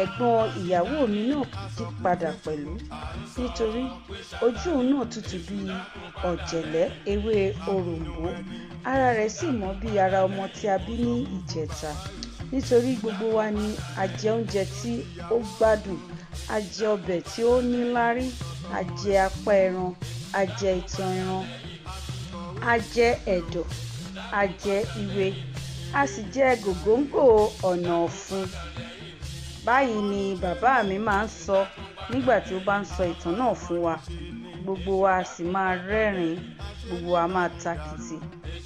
Ẹ̀gbọ́n ìyàwó mi náà yí padà pẹ̀lú, nítorí ojú òun náà tutù bí ọ̀jẹ̀lẹ̀ ewé òroǹbó, ara rẹ̀ sì mọ́ bí ara ọmọ tí a bí ní ìjẹta. Nítorí gbogbo wa ni a jẹ oúnjẹ tí ó gbádùn, a jẹ ọbẹ̀ tí ó níláárí, a jẹ apá ẹran, a jẹ itan ẹran, a jẹ ẹ̀dọ̀, a jẹ ìwé, a sì jẹ gògóńgò ọ̀nà ọ̀fun. Báyìí ni bàbá mi máa ń sọ nígbà tí ó bá ń sọ ìtàn náà fún wa. Gbogbo wa sì máa rẹ́rìn-ín, gbogbo wa máa tàkìtì,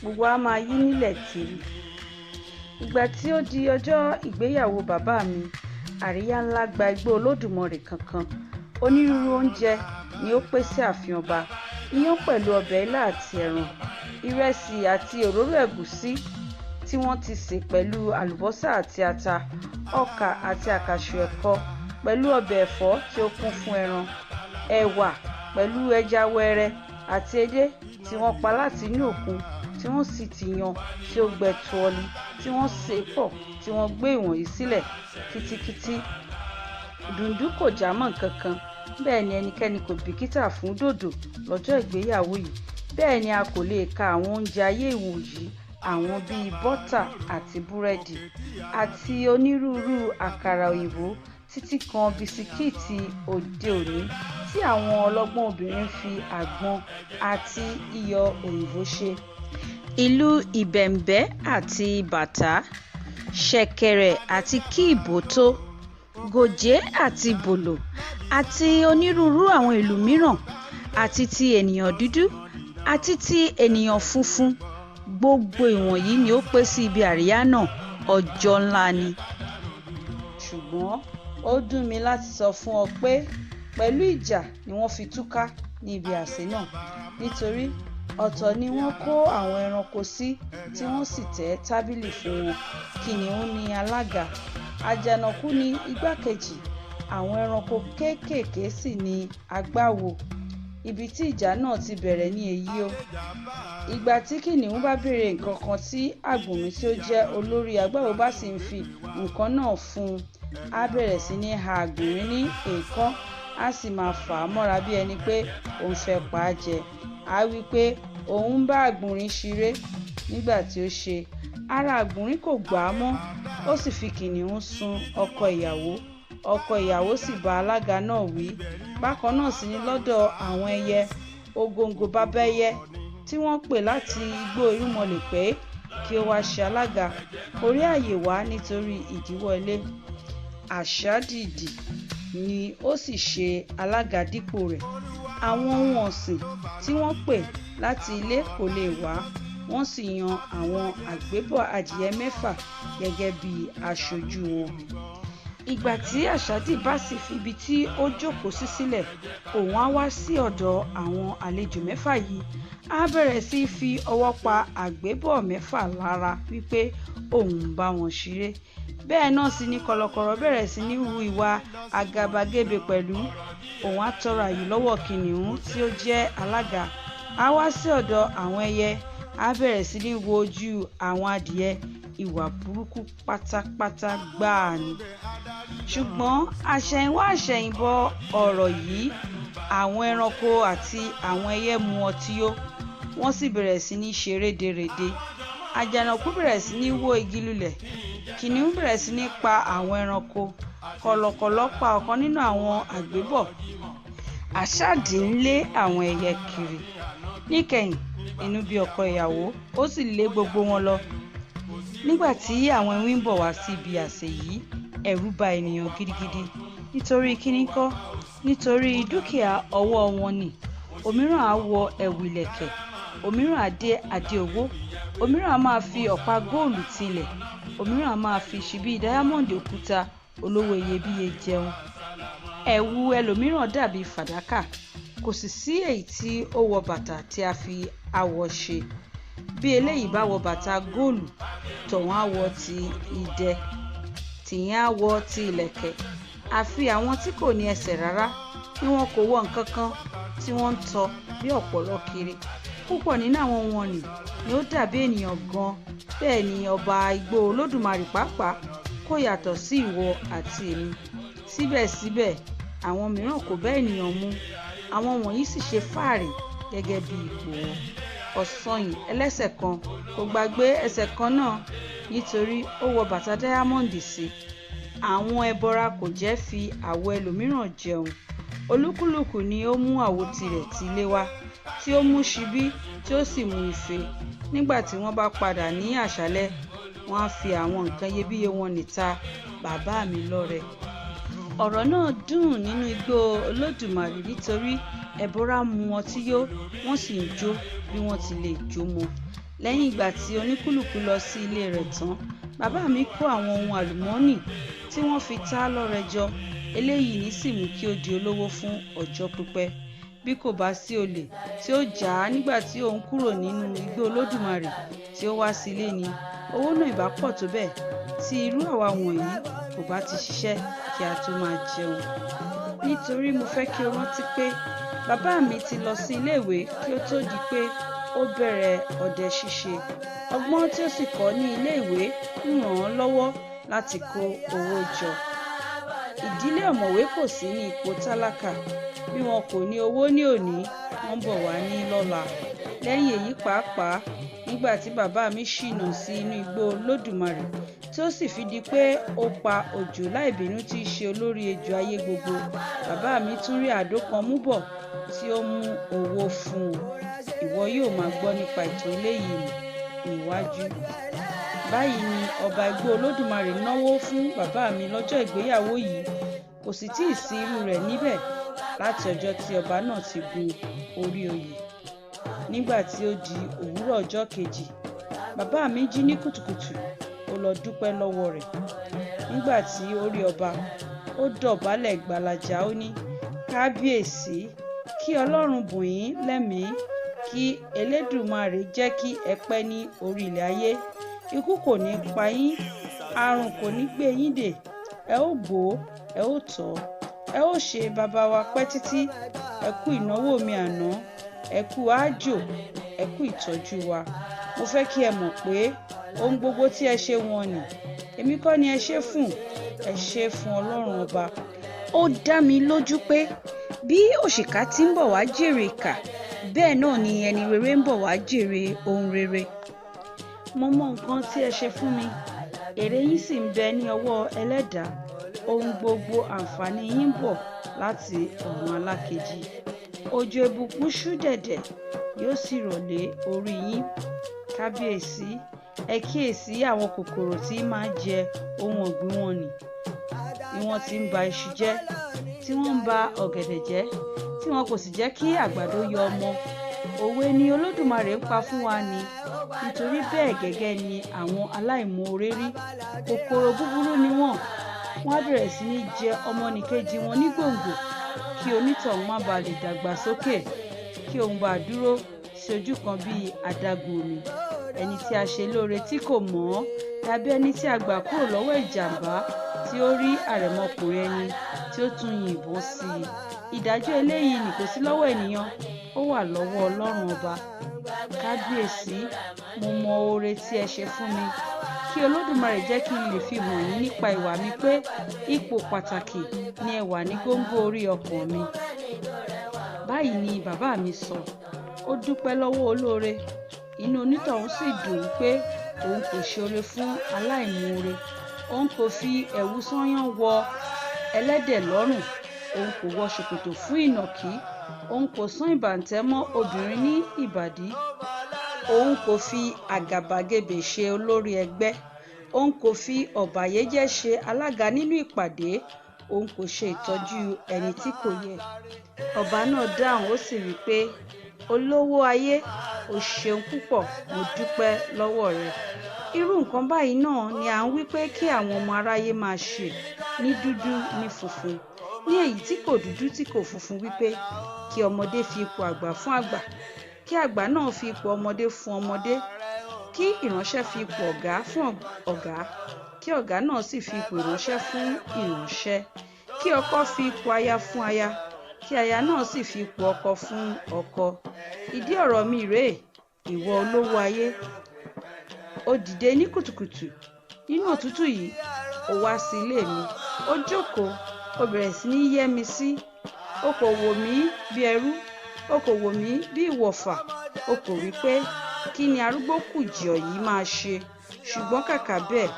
gbogbo wa máa yí nílẹ̀ kiri. Ìgbà tí ó di ọjọ́ ìgbéyàwó bàbá mi, àríyá ńlá gba igbó Olódùmarè kankan. Onírúurú oúnjẹ ni ó pé sí ààfin ọba. Iyán pẹ̀lú ọbẹ̀ ilá àti ẹran, ìrẹsì àti òróró ẹ̀gúsí tí wọ́n ti sè pẹ̀lú àlùbọ́sà àti ata, ọkà àti àkàṣù ẹ̀kọ pẹ̀lú ọbẹ̀ ẹ̀fọ́ tí ó kún fún ẹran, ẹ̀wà pẹ̀lú ẹja wẹẹrẹ àti edé tí wọ́n pa láti inú òkun tí wọ́n sì ti yan tí ó gbẹ tuọli tí wọ́n sè pọ̀ tí wọ́n gbé ìwọ̀nyí sílẹ̀ kítíkítí. Dùndú kò jámọ́ nǹkan kan, bẹ́ẹ̀ ni ẹnikẹ́ni kò bìkítà fún dòdò lọ́jọ́ ìgbéyàwó yìí. Bẹ́ẹ̀ ni a kò lè ka àwọn oúnjẹ ayé ìwòyí, àwọn bíi bọ́tà àti búrẹ́dì àti onírúurú àkàrà òyìnbó títí kan bisikíìtì òde òní tí àwọn ọlọ́gbọ́n obìnrin ń fi àgbọn àti iyọ̀ òyìnbó ṣe. Ìlù ìbẹ̀m̀bẹ́ àti bàtá, ṣẹ̀kẹ̀rẹ̀ àti kíìbótó, gòjé àti bòlò àti onírúurú àwọn ìlù mìíràn, àti ti ènìyàn dúdú àti ti ènìyàn funfun, gbogbo ìwọ̀nyí ni ó pé sí ibi àríyá náà. Ọjọ́ ńlá ni. Ṣùgbọ́n ó dùn mí láti sọ fún ọ pé pẹ̀lú ìjà ni wọ́n fi túká ní ibi àsè náà, nítorí ọ̀tọ̀ ni wọ́n kó àwọn ẹranko sí tí wọ́n sì tẹ́ tábìlì fún wọn. Kìnìún ni alága, àjànàkú ni igbákejì, àwọn ẹranko kéékèèké sì ni agbáwo. Ibi tí ìjà náà ti bẹ̀rẹ̀ ní èyí o. Ìgbà tí kìnìún bá béèrè nǹkan kan tí àgbọ̀nrín tí ó jẹ́ olórí agbáwo bá sì ń fi nǹkan náà fún un, á bẹ̀rẹ̀ sí ní ha àgbọ̀nrín ní èèkàn, á sì máa fà á mọ́ra bí ẹni pé òun fẹ́ pa á jẹ. Á wí pé òun ń bá àgbọ̀nrín ṣeré. Nígbà tí ó ṣe, ara àgbọ̀nrín kò gbà á mọ́, ó sì fi kìnìún sun ọkọ ìyàwó. Ọkọ ìyàwó sì bá alága náà wí. Bákan náà sì ni lọ́dọ̀ àwọn ẹyẹ. Ògòǹgò bàbá ẹyẹ tí wọ́n pè láti igbó irúnmọlẹ̀ pé kí ó wá ṣe alága kò rí àyè wá nítorí ìdíwọ́ ilé. Àṣádìdì ni ó sì ṣe alága dípò rẹ̀. Àwọn ohun ọ̀sìn tí wọ́n pè láti ilé kò lè wá, wọ́n sì yan àwọn àgbébọ̀ adìẹ 6 gẹ́gẹ́ bí aṣojú wọn. Ìgbà tí Àṣádì bá sì fi ibi tí ó jókòó sí sílẹ̀, òun á wá sí ọ̀dọ̀ àwọn àlejò 6 yìí, á bẹ̀rẹ̀ sí í fi ọwọ́ pa àgbébọ̀ 6 lára wípé òun ń bá wọn ṣeré. Bẹ́ẹ̀ náà sì ni kọ̀lọ̀kọ̀lọ̀ bẹ̀rẹ̀ sí ní hu ìwà àgàbàgebè pẹ̀lú. Òun á tọrọ àyè lọ́wọ́ kìnìún tí ó jẹ́ alága, á wá sí ọ̀dọ̀ àwọn ẹyẹ, á bẹ̀rẹ̀ sí ní wo ojú àwọn adìẹ. Ìwà burúkú pátápátá gbáà ni. Ṣùgbọ́n àṣẹ̀yìnwá àṣẹ̀yìnbọ̀ ọ̀rọ̀ yìí, àwọn ẹranko àti àwọn ẹyẹ mu ọtí yó, wọ́n sì bẹ̀rẹ̀ sí ní ṣe rédèrèdè. Àjànàkú bẹ̀rẹ̀ sí ní wó igi lulẹ̀, kìnìún bẹ̀rẹ̀ sí ní pa àwọn ẹranko, kọ̀lọ̀kọ̀lọ̀ pa ọ̀kan nínú àwọn àgbébọ̀. Àṣádì ń lé àwọn ẹyẹ kiri. Níkẹyìn, inú bí ọkọ ìyàwó, ó sì lé gbogbo wọn lọ. Nígbà tí àwọn iwin ń bọ̀ wá sí ibi àsè yìí, ẹ̀rù bà ènìyàn gidigidi. Nítorí kíni kọ́? Nítorí dúkìá ọwọ́ wọn ni. Òmíràn á wọ ẹ̀wù ìlẹ̀kẹ̀, òmíràn á dé adé owó, òmíràn á máa fi ọ̀pá góòlù tilẹ̀, òmíràn á máa fi ṣíbí dáyámọ́ǹdì òkúta olówó iyebíye jẹun. Ẹ̀wù ẹlòmíràn dàbí fàdákà, kò sì sí èyí tí ó wọ bàtà tí a fi awọ ṣe. Bí eléyìí bá wọ bàtà góòlù, tọ̀hún á wọ ti idẹ, tìyẹn á wọ ti ìlẹ̀kẹ̀. Àfi àwọn tí kò ní ẹsẹ̀ rárá ni wọn kò wọ nǹkan kan tí wọ́n ń tọ bí ọ̀pọ̀lọ́ kiri. Púpọ̀ nínú àwọn wọ̀nnì ni ó dàbí ènìyàn gan-an, bẹ́ẹ̀ ni ọba igbó Olódùmarè pàápàá kò yàtọ̀ sí ìwọ àti èmi. Síbẹ̀síbẹ̀, àwọn mìíràn kò bá ènìyàn mu, àwọn wọ̀nyí sì ṣe fáàrí gẹ́gẹ́ bí ipò wọn. Ọ̀sanyìn ẹlẹ́sẹ̀ kan kò gbàgbé ẹsẹ̀ kan náà nítorí ó wọ bàtà dáyámọ́ǹdì sí i. Àwọn ẹbọra kò jẹ́ fi àwo ẹlòmíràn jẹun. Olúkúlùkù ni ó mú àwo tirẹ̀ ti ilé wá, tí ó mú ṣíbí tí ó sì mú ife. Nígbà tí wọ́n bá padà ní àṣálẹ́, wọ́n á fi àwọn nǹkan iyebíye wọn nì ta bàbá mi lọ́rẹ. Ọ̀rọ̀ náà dùn nínú igbó Olódùmarè nítorí ẹbọra mu ọtí yó, wọ́n sì ń jó bí wọ́n ti lè jó mọ́. Lẹ́yìn ìgbà tí oníkúlùkù lọ sí ilé rẹ̀ tán, bàbá mi kó àwọn ohun àlùmọ́ọ́nì tí wọ́n fi ta lọ́rẹ jọ. Eléyìí ní sì mú kí ó di olówó fún ọjọ́ pípẹ́. Bí kò bá sí olè tí ó jà á nígbà tí òun kúrò nínú igbó Olódùmarè tí ó wá sí ilé ni, owó náà ìbá pọ̀ tó bẹ́ẹ̀ tí irú àwa wọ̀nyí kò bá ti ṣiṣẹ́ kí a tó máa jẹun. Nítorí mo fẹ́ kí o rántí pé bàbá mi ti lọ sí ilé ìwé kí ó tó di pé ó bẹ̀rẹ̀ ọdẹ ṣíṣe. Ọgbọ́n tí ó sì kọ́ ní ilé ìwé ń ràn án lọ́wọ́ láti kó owó jọ. Ìdílé ọ̀mọ̀wé kò sí ní ipò tálákà. Bí wọn kò ní owó ní òní, wọ́n ń bọ̀ wá ní lọ́la. Lẹ́yìn èyí pàápàá, nígbà tí bàbá mi ṣìnà sí inú igbó Olódùmarè tí ó sì fi di pé ó pa òjò láìbínú tí í ṣe olórí ejò ayé gbogbo, bàbá mi tún rí àdó kan mú bọ̀ tí ó mú owó fún un. Ìwọ yóò máa gbọ́ nípa ìtàn eléyìí níwájú. Báyìí ni ọba igbó Olódùmarè náwó fún bàbá mi lọ́jọ́ ìgbéyàwó yìí, kò sì tíì sí irú rẹ̀ níbẹ̀ láti ọjọ́ tí ọba náà ti gun orí oyè. Nígbà tí ó di òwúrọ̀ ọjọ́ kejì, bàbá mi jí ní kùtùkùtù, ó lọ dúpẹ́ lọ́wọ́ rẹ̀. Nígbà tí ó rí ọba, ó dọ̀bálẹ̀ gbalaja, ó ní, "Kábíyèsí, kí Ọlọ́run bùn yín lẹ́mìí, kí Elédùmarè jẹ́ kí ẹ pẹ́ ní orí ilẹ̀ ayé. Ikú kò ní pa yín, àrùn kò ní gbé yín dè, ẹ ó gbó, ẹ ó tọ́, ẹ ó ṣe baba wa pẹ́ títí. Ẹ kú ìnáwó mi àná, ẹ kú àjò, ẹ kú ìtọ́jú wa. Mo fẹ́ kí ẹ mọ̀ pé ohun gbogbo tí ẹ ṣe wọ̀n ni, èmi kọ́ ni ẹ ṣe fún, ẹ ṣe fún Ọlọ́run ọba. Ó dá mi lójú pé bí òṣìkà ti ń bọ̀ wá jèrè ìkà, bẹ́ẹ̀ náà ni ẹni rere ń bọ̀ wá jèrè ohun rere. Mo mọ nǹkan tí ẹ ṣe fún mi, èrè yín sì ń bẹ ní ọwọ́ Ẹlẹ́dàá. Ohun gbogbo àǹfààní yín ń bọ̀ láti ọ̀run alákejì. Òjò ìbùkún ṣú dẹ̀dẹ̀ yóò sì rọ̀ lé orí yín. Kábíyèsí, ẹ kíyèsí àwọn kòkòrò tí máa ń jẹ ohun ọ̀gbìn wọn nì, bí wọ́n ti ń ba iṣu jẹ́, tí wọ́n ń ba ọ̀gẹ̀dẹ̀ jẹ́, tí wọn kò sì jẹ́ kí àgbàdo yọ ọmọ. Òwe ni Olódùmarè ń pa fún wa ni, nítorí bẹ́ẹ̀ gẹ́gẹ́ ni àwọn aláìmoore rí. Kòkòrò búburú ni wọ́n. Wọ́n á bẹ̀rẹ̀ sí ní jẹ ọmọnìkejì wọn ní gbòǹgbò, kí onítọ̀hún má ba lè dàgbà sókè, kí òun bá dúró sí ojú kan bí adágún omi. Ẹni tí a ṣe lóore tí kò mọ̀ ọ́n, tàbí ẹni tí a gbà kúrò lọ́wọ́ ìjàmbá tí ó rí àrẹ̀mọkùnrin ẹni tí ó tún yin ìbọn sí i. Ìdájọ́ eléyìí ni kò sí lọ́wọ́ ènìyàn, ó wà lọ́wọ́ Ọlọ́run ọba. Kábíyèsí, mo mọ oore tí ẹ ṣe fún mi. Kí Olódùmarè jẹ́ kí n lè fi hàn yín nípa ìwà mi pé ipò pàtàkì ni ẹ wà ní góńgó orí ọkàn mi. Báyìí ni bàbá mi sọ. Ó dúpẹ́ lọ́wọ́ olóore. Inú onítọ̀hún sì dùn pé òun kò ṣe oore fún aláìmoore. Òun kò fi ẹ̀wù sányán wọ ẹlẹ́dẹ̀ lọ́rùn. Òun kò wọ ṣòkòtò fún ìnàkí. Òun kò sán ìbàǹtẹ́ mọ́ obìnrin ní ìbàdí. Òun kò fi àgàbàgebè ṣe olórí ẹgbẹ́. Òun kò fi ọ̀bàyéjẹ́ ṣe alága nínú ìpàdé. Òun kò ṣe ìtọ́jú ẹni tí kò yẹ. Ọba náà dáhùn ó sì wí pé, olówó ayé, o ṣeun púpọ̀, mo dúpẹ́ lọ́wọ́ rẹ. Irú nǹkan báyìí náà ni à ń wí pé kí àwọn ọmọ aráyé máa ṣe ní dúdú ní funfun, ní èyí tí kò dúdú tí kò funfun, wípé kí ọmọdé fi ipò àgbà fún àgbà, kí àgbà náà fi ipò ọmọdé fún ọmọdé, kí ìránṣẹ́ fi ipò ọ̀gá fún ọ̀gá, kí ọ̀gá náà sì fi ipò ìránṣẹ́ fún ìránṣẹ́, kí ọkọ fi ipò aya fún aya, kí aya náà sì fi ipò ọkọ fún ọkọ. Ìdí ọ̀rọ̀ mi rèé, ìwọ olówó ayé. Ó dìde ní kùtùkùtù nínú òtútù yìí, ó wá sí ilé mi, ó jókòó, ó bẹ̀rẹ̀ sí ní yẹ́ mi sí. Ó kò wò mí bí ẹrú, ó kò wò mí bí ìwọ̀fà, ó kò wí pé kí ni arúgbó kùjìọ̀ yìí máa ṣe. Ṣùgbọ́n kàkà bẹ́ẹ̀,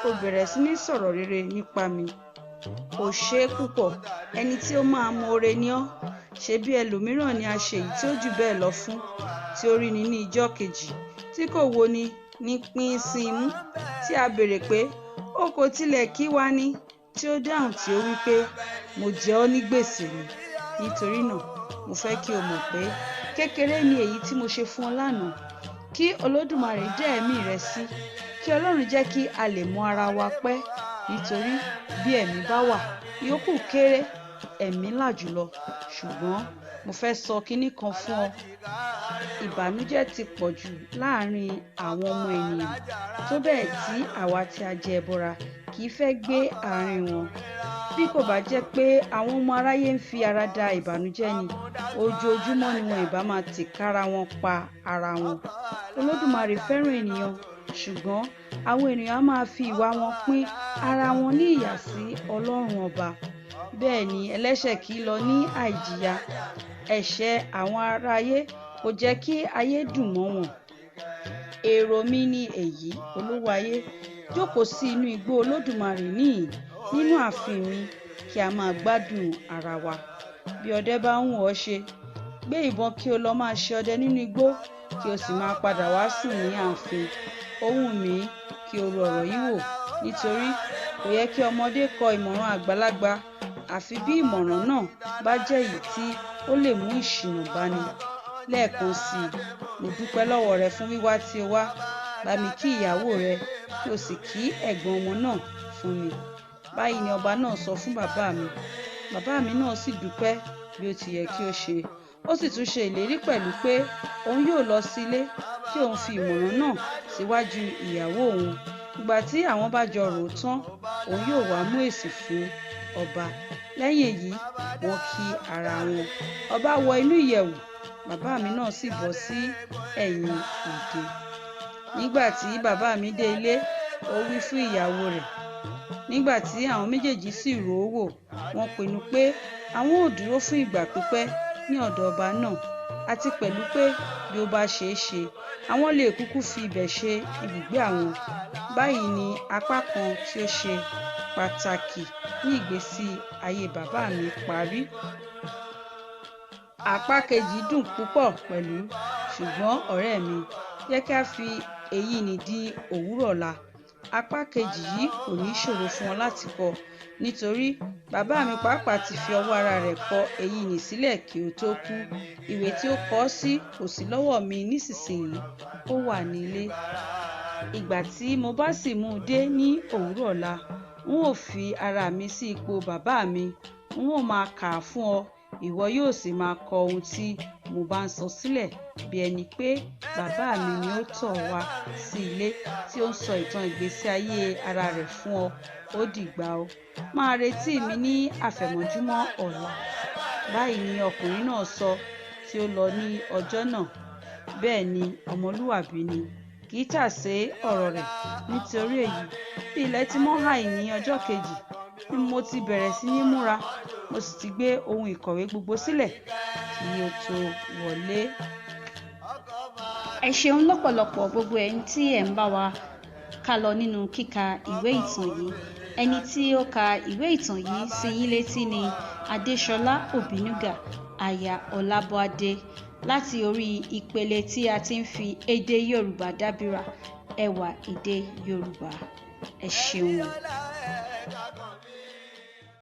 ó bẹ̀rẹ̀ sí ní sọ̀rọ̀ rere nípa mi. Ó ṣe é púpọ̀, ẹni tí ó máa mọ oore ni ọ́. Ṣé bí ẹlòmíràn ni a ṣe èyí tí ó jù bẹ́ẹ̀ lọ fún, tí ó rí ni ní ijọ́ kejì, tí kò wo ni ní pín sí imú, tí a béèrè pé ó kò tilẹ̀ kí wa ni, tí ó dáhùn tí ó wí pé mo jẹ ọ́ ní gbèsè ni. Nítorí náà, mo fẹ́ kí o mọ̀ pé kékeré ni èyí tí mo ṣe fún ọ lánàá. Kí Olódùmarè dá ẹ̀mí rẹ sí, kí Ọlọ́run jẹ́ kí a lè mọ ara wa pẹ́. Nítorí bí ẹ̀mí bá wà, ìyókù kéré, ẹ̀mí là jùlọ. Ṣùgbọ́n mo fẹ́ sọ kinní kan fún ọ. Ìbànújẹ́ ti pọ̀ jù láàrin àwọn ọmọ ènìyàn, tó bẹ́ẹ̀ tí àwa tí a jẹ́ ẹbọra kì í fẹ́ gbé àárín wọn. Bí kò bá jẹ́ pé àwọn ọmọ aráyé ń fi ara da ìbànújẹ́ ni, ojoojúmọ́ ni wọn ìbá máa tìkára wọn pa ara wọn. Olódùmarè fẹ́ràn ènìyàn, ṣùgbọ́n àwọn ènìyàn á máa fi ìwà wọn pín ara wọn ní ìyà sí Ọlọ́run ọba. Bẹ́ẹ̀ ni ẹlẹ́ṣẹ̀ kì í lọ ní àìjìyà. Ẹ̀ṣẹ̀ àwọn aráyé kò jẹ́ kí ayé dùn mọ́ wọn. Èrò mi ni èyí, olówó ayé, jókòó sí inú igbó Olódùmarè níhìn nínú ààfin mi kí a máa gbádùn ara wa. Bí ọdẹ bá ń wù ọ́ ṣe, gbé ìbọn kí o lọ máa ṣe ọdẹ nínú igbó, kí o sì máa padà wá sùn ní ààfin. Ó wù mí kí o ro ọ̀rọ̀ yìí wò, nítorí kò yẹ kí ọmọdé kọ ìmọ̀ràn àgbàlagbà, àfi bí ìmọ̀ràn náà bá jẹ́ èyí tí ó lè mú ìṣìnà báni. Lẹ́ẹ̀kan sí i, mo dúpẹ́ lọ́wọ́ rẹ fún wíwá tí o wá. Bá mi kí ìyàwó rẹ, kí o sì kí ẹ̀gbọ́n wọn náà fún mi. Báyìí ni ọba náà sọ fún bàbá mi. Bàbá mi náà sì dúpẹ́ bí ó ti yẹ kí ó ṣe. Ó sì tún ṣe ìlérí pẹ̀lú pé òun yóò lọ sí ilé kí òun fi ìmọ̀ràn náà síwájú ìyàwó òun. Ìgbà tí àwọn bá jọ rò ó tán, òun yóò wá mú èsì fún ọba. Lẹ́yìn èyí wọ́n kí ara wọn. Ọba wọ inú ìyẹ̀wù, bàbá mi náà sì bọ́ sí ẹ̀yìn òde. Nígbà tí bàbá mi dé ilé, ó wí fún ìyàwó rẹ̀. Nígbà tí àwọn méjèèjì sì rò ó wò, wọ́n pinnu pé àwọn ó dúró fún ìgbà pípẹ́ ní ọ̀dọ̀ ọba náà, àti pẹ̀lú pé bí ó bá ṣeé ṣe, àwọn lè kúkú fi ibẹ̀ ṣe ibùgbé àwọn. Báyìí ni apá kan tí ó ṣe pàtàkì ní ìgbésí ayé bàbá mi parí. Apá kejì dùn púpọ̀ pẹ̀lú, ṣùgbọ́n ọ̀rẹ́ mi, jẹ́ kí a fi èyí nì di òwúrọ̀ ọ̀la. Apá kejì yìí kò ní ṣòro fún ọ láti kọ, nítorí bàbá mi pàápàá ti fi ọwọ́ ara rẹ̀ kọ èyí nì sílẹ̀ kí ó tó kú. Ìwé tí ó kọ ọ́ sí kò sí lọ́wọ́ mi nísinsìnyí, ó wà nílé. Ìgbà tí mo bá sì mú un dé ní òwúrọ̀ ọ̀la, n ó fi ara mi sí ipò bàbá mi, n ó máa kà á fún ọ, ìwọ yóò sì máa kọ ohun tí mo bá ń sọ sílẹ̀ bí ẹni pé bàbá mi ni ó tọ̀ wá sí ilé tí ó ń sọ ìtàn ìgbésí ayé ara rẹ̀ fún ọ. Ó dìgbà o. Máa retí mi ní àfẹ̀mọ́júmọ́ ọ̀la. Báyìí ni ọkùnrin náà sọ tí ó lọ ní ọjọ́ náà. Bẹ́ẹ̀ ni ọmọlúwàbí ni, kì í tàsé ọ̀rọ̀ rẹ̀. Nítorí èyí, bí ilẹ̀ ti mọ́ hàì ní ọjọ́ kejì ni mo ti bẹ̀rẹ̀ sí ní múra, mo sì ti gbé ohun ìkọ̀wé gbogbo sílẹ̀ kí ó tó wọlé. Ẹ ṣeun lọ́pọ̀lọpọ̀ gbogbo ẹ̀yin tí ẹ̀ ń bá wa ká lọ nínú kíka ìwé ìtàn yìí. Ẹni tí ó ka ìwé ìtàn yìí sí yín létí ni Adéṣọlá Òbínúgà, aya Ọlábọ́adé, láti orí ìpele tí a ti ń fi èdè Yorùbá dábìrà ẹwà èdè Yorùbá. Ẹ ṣeun.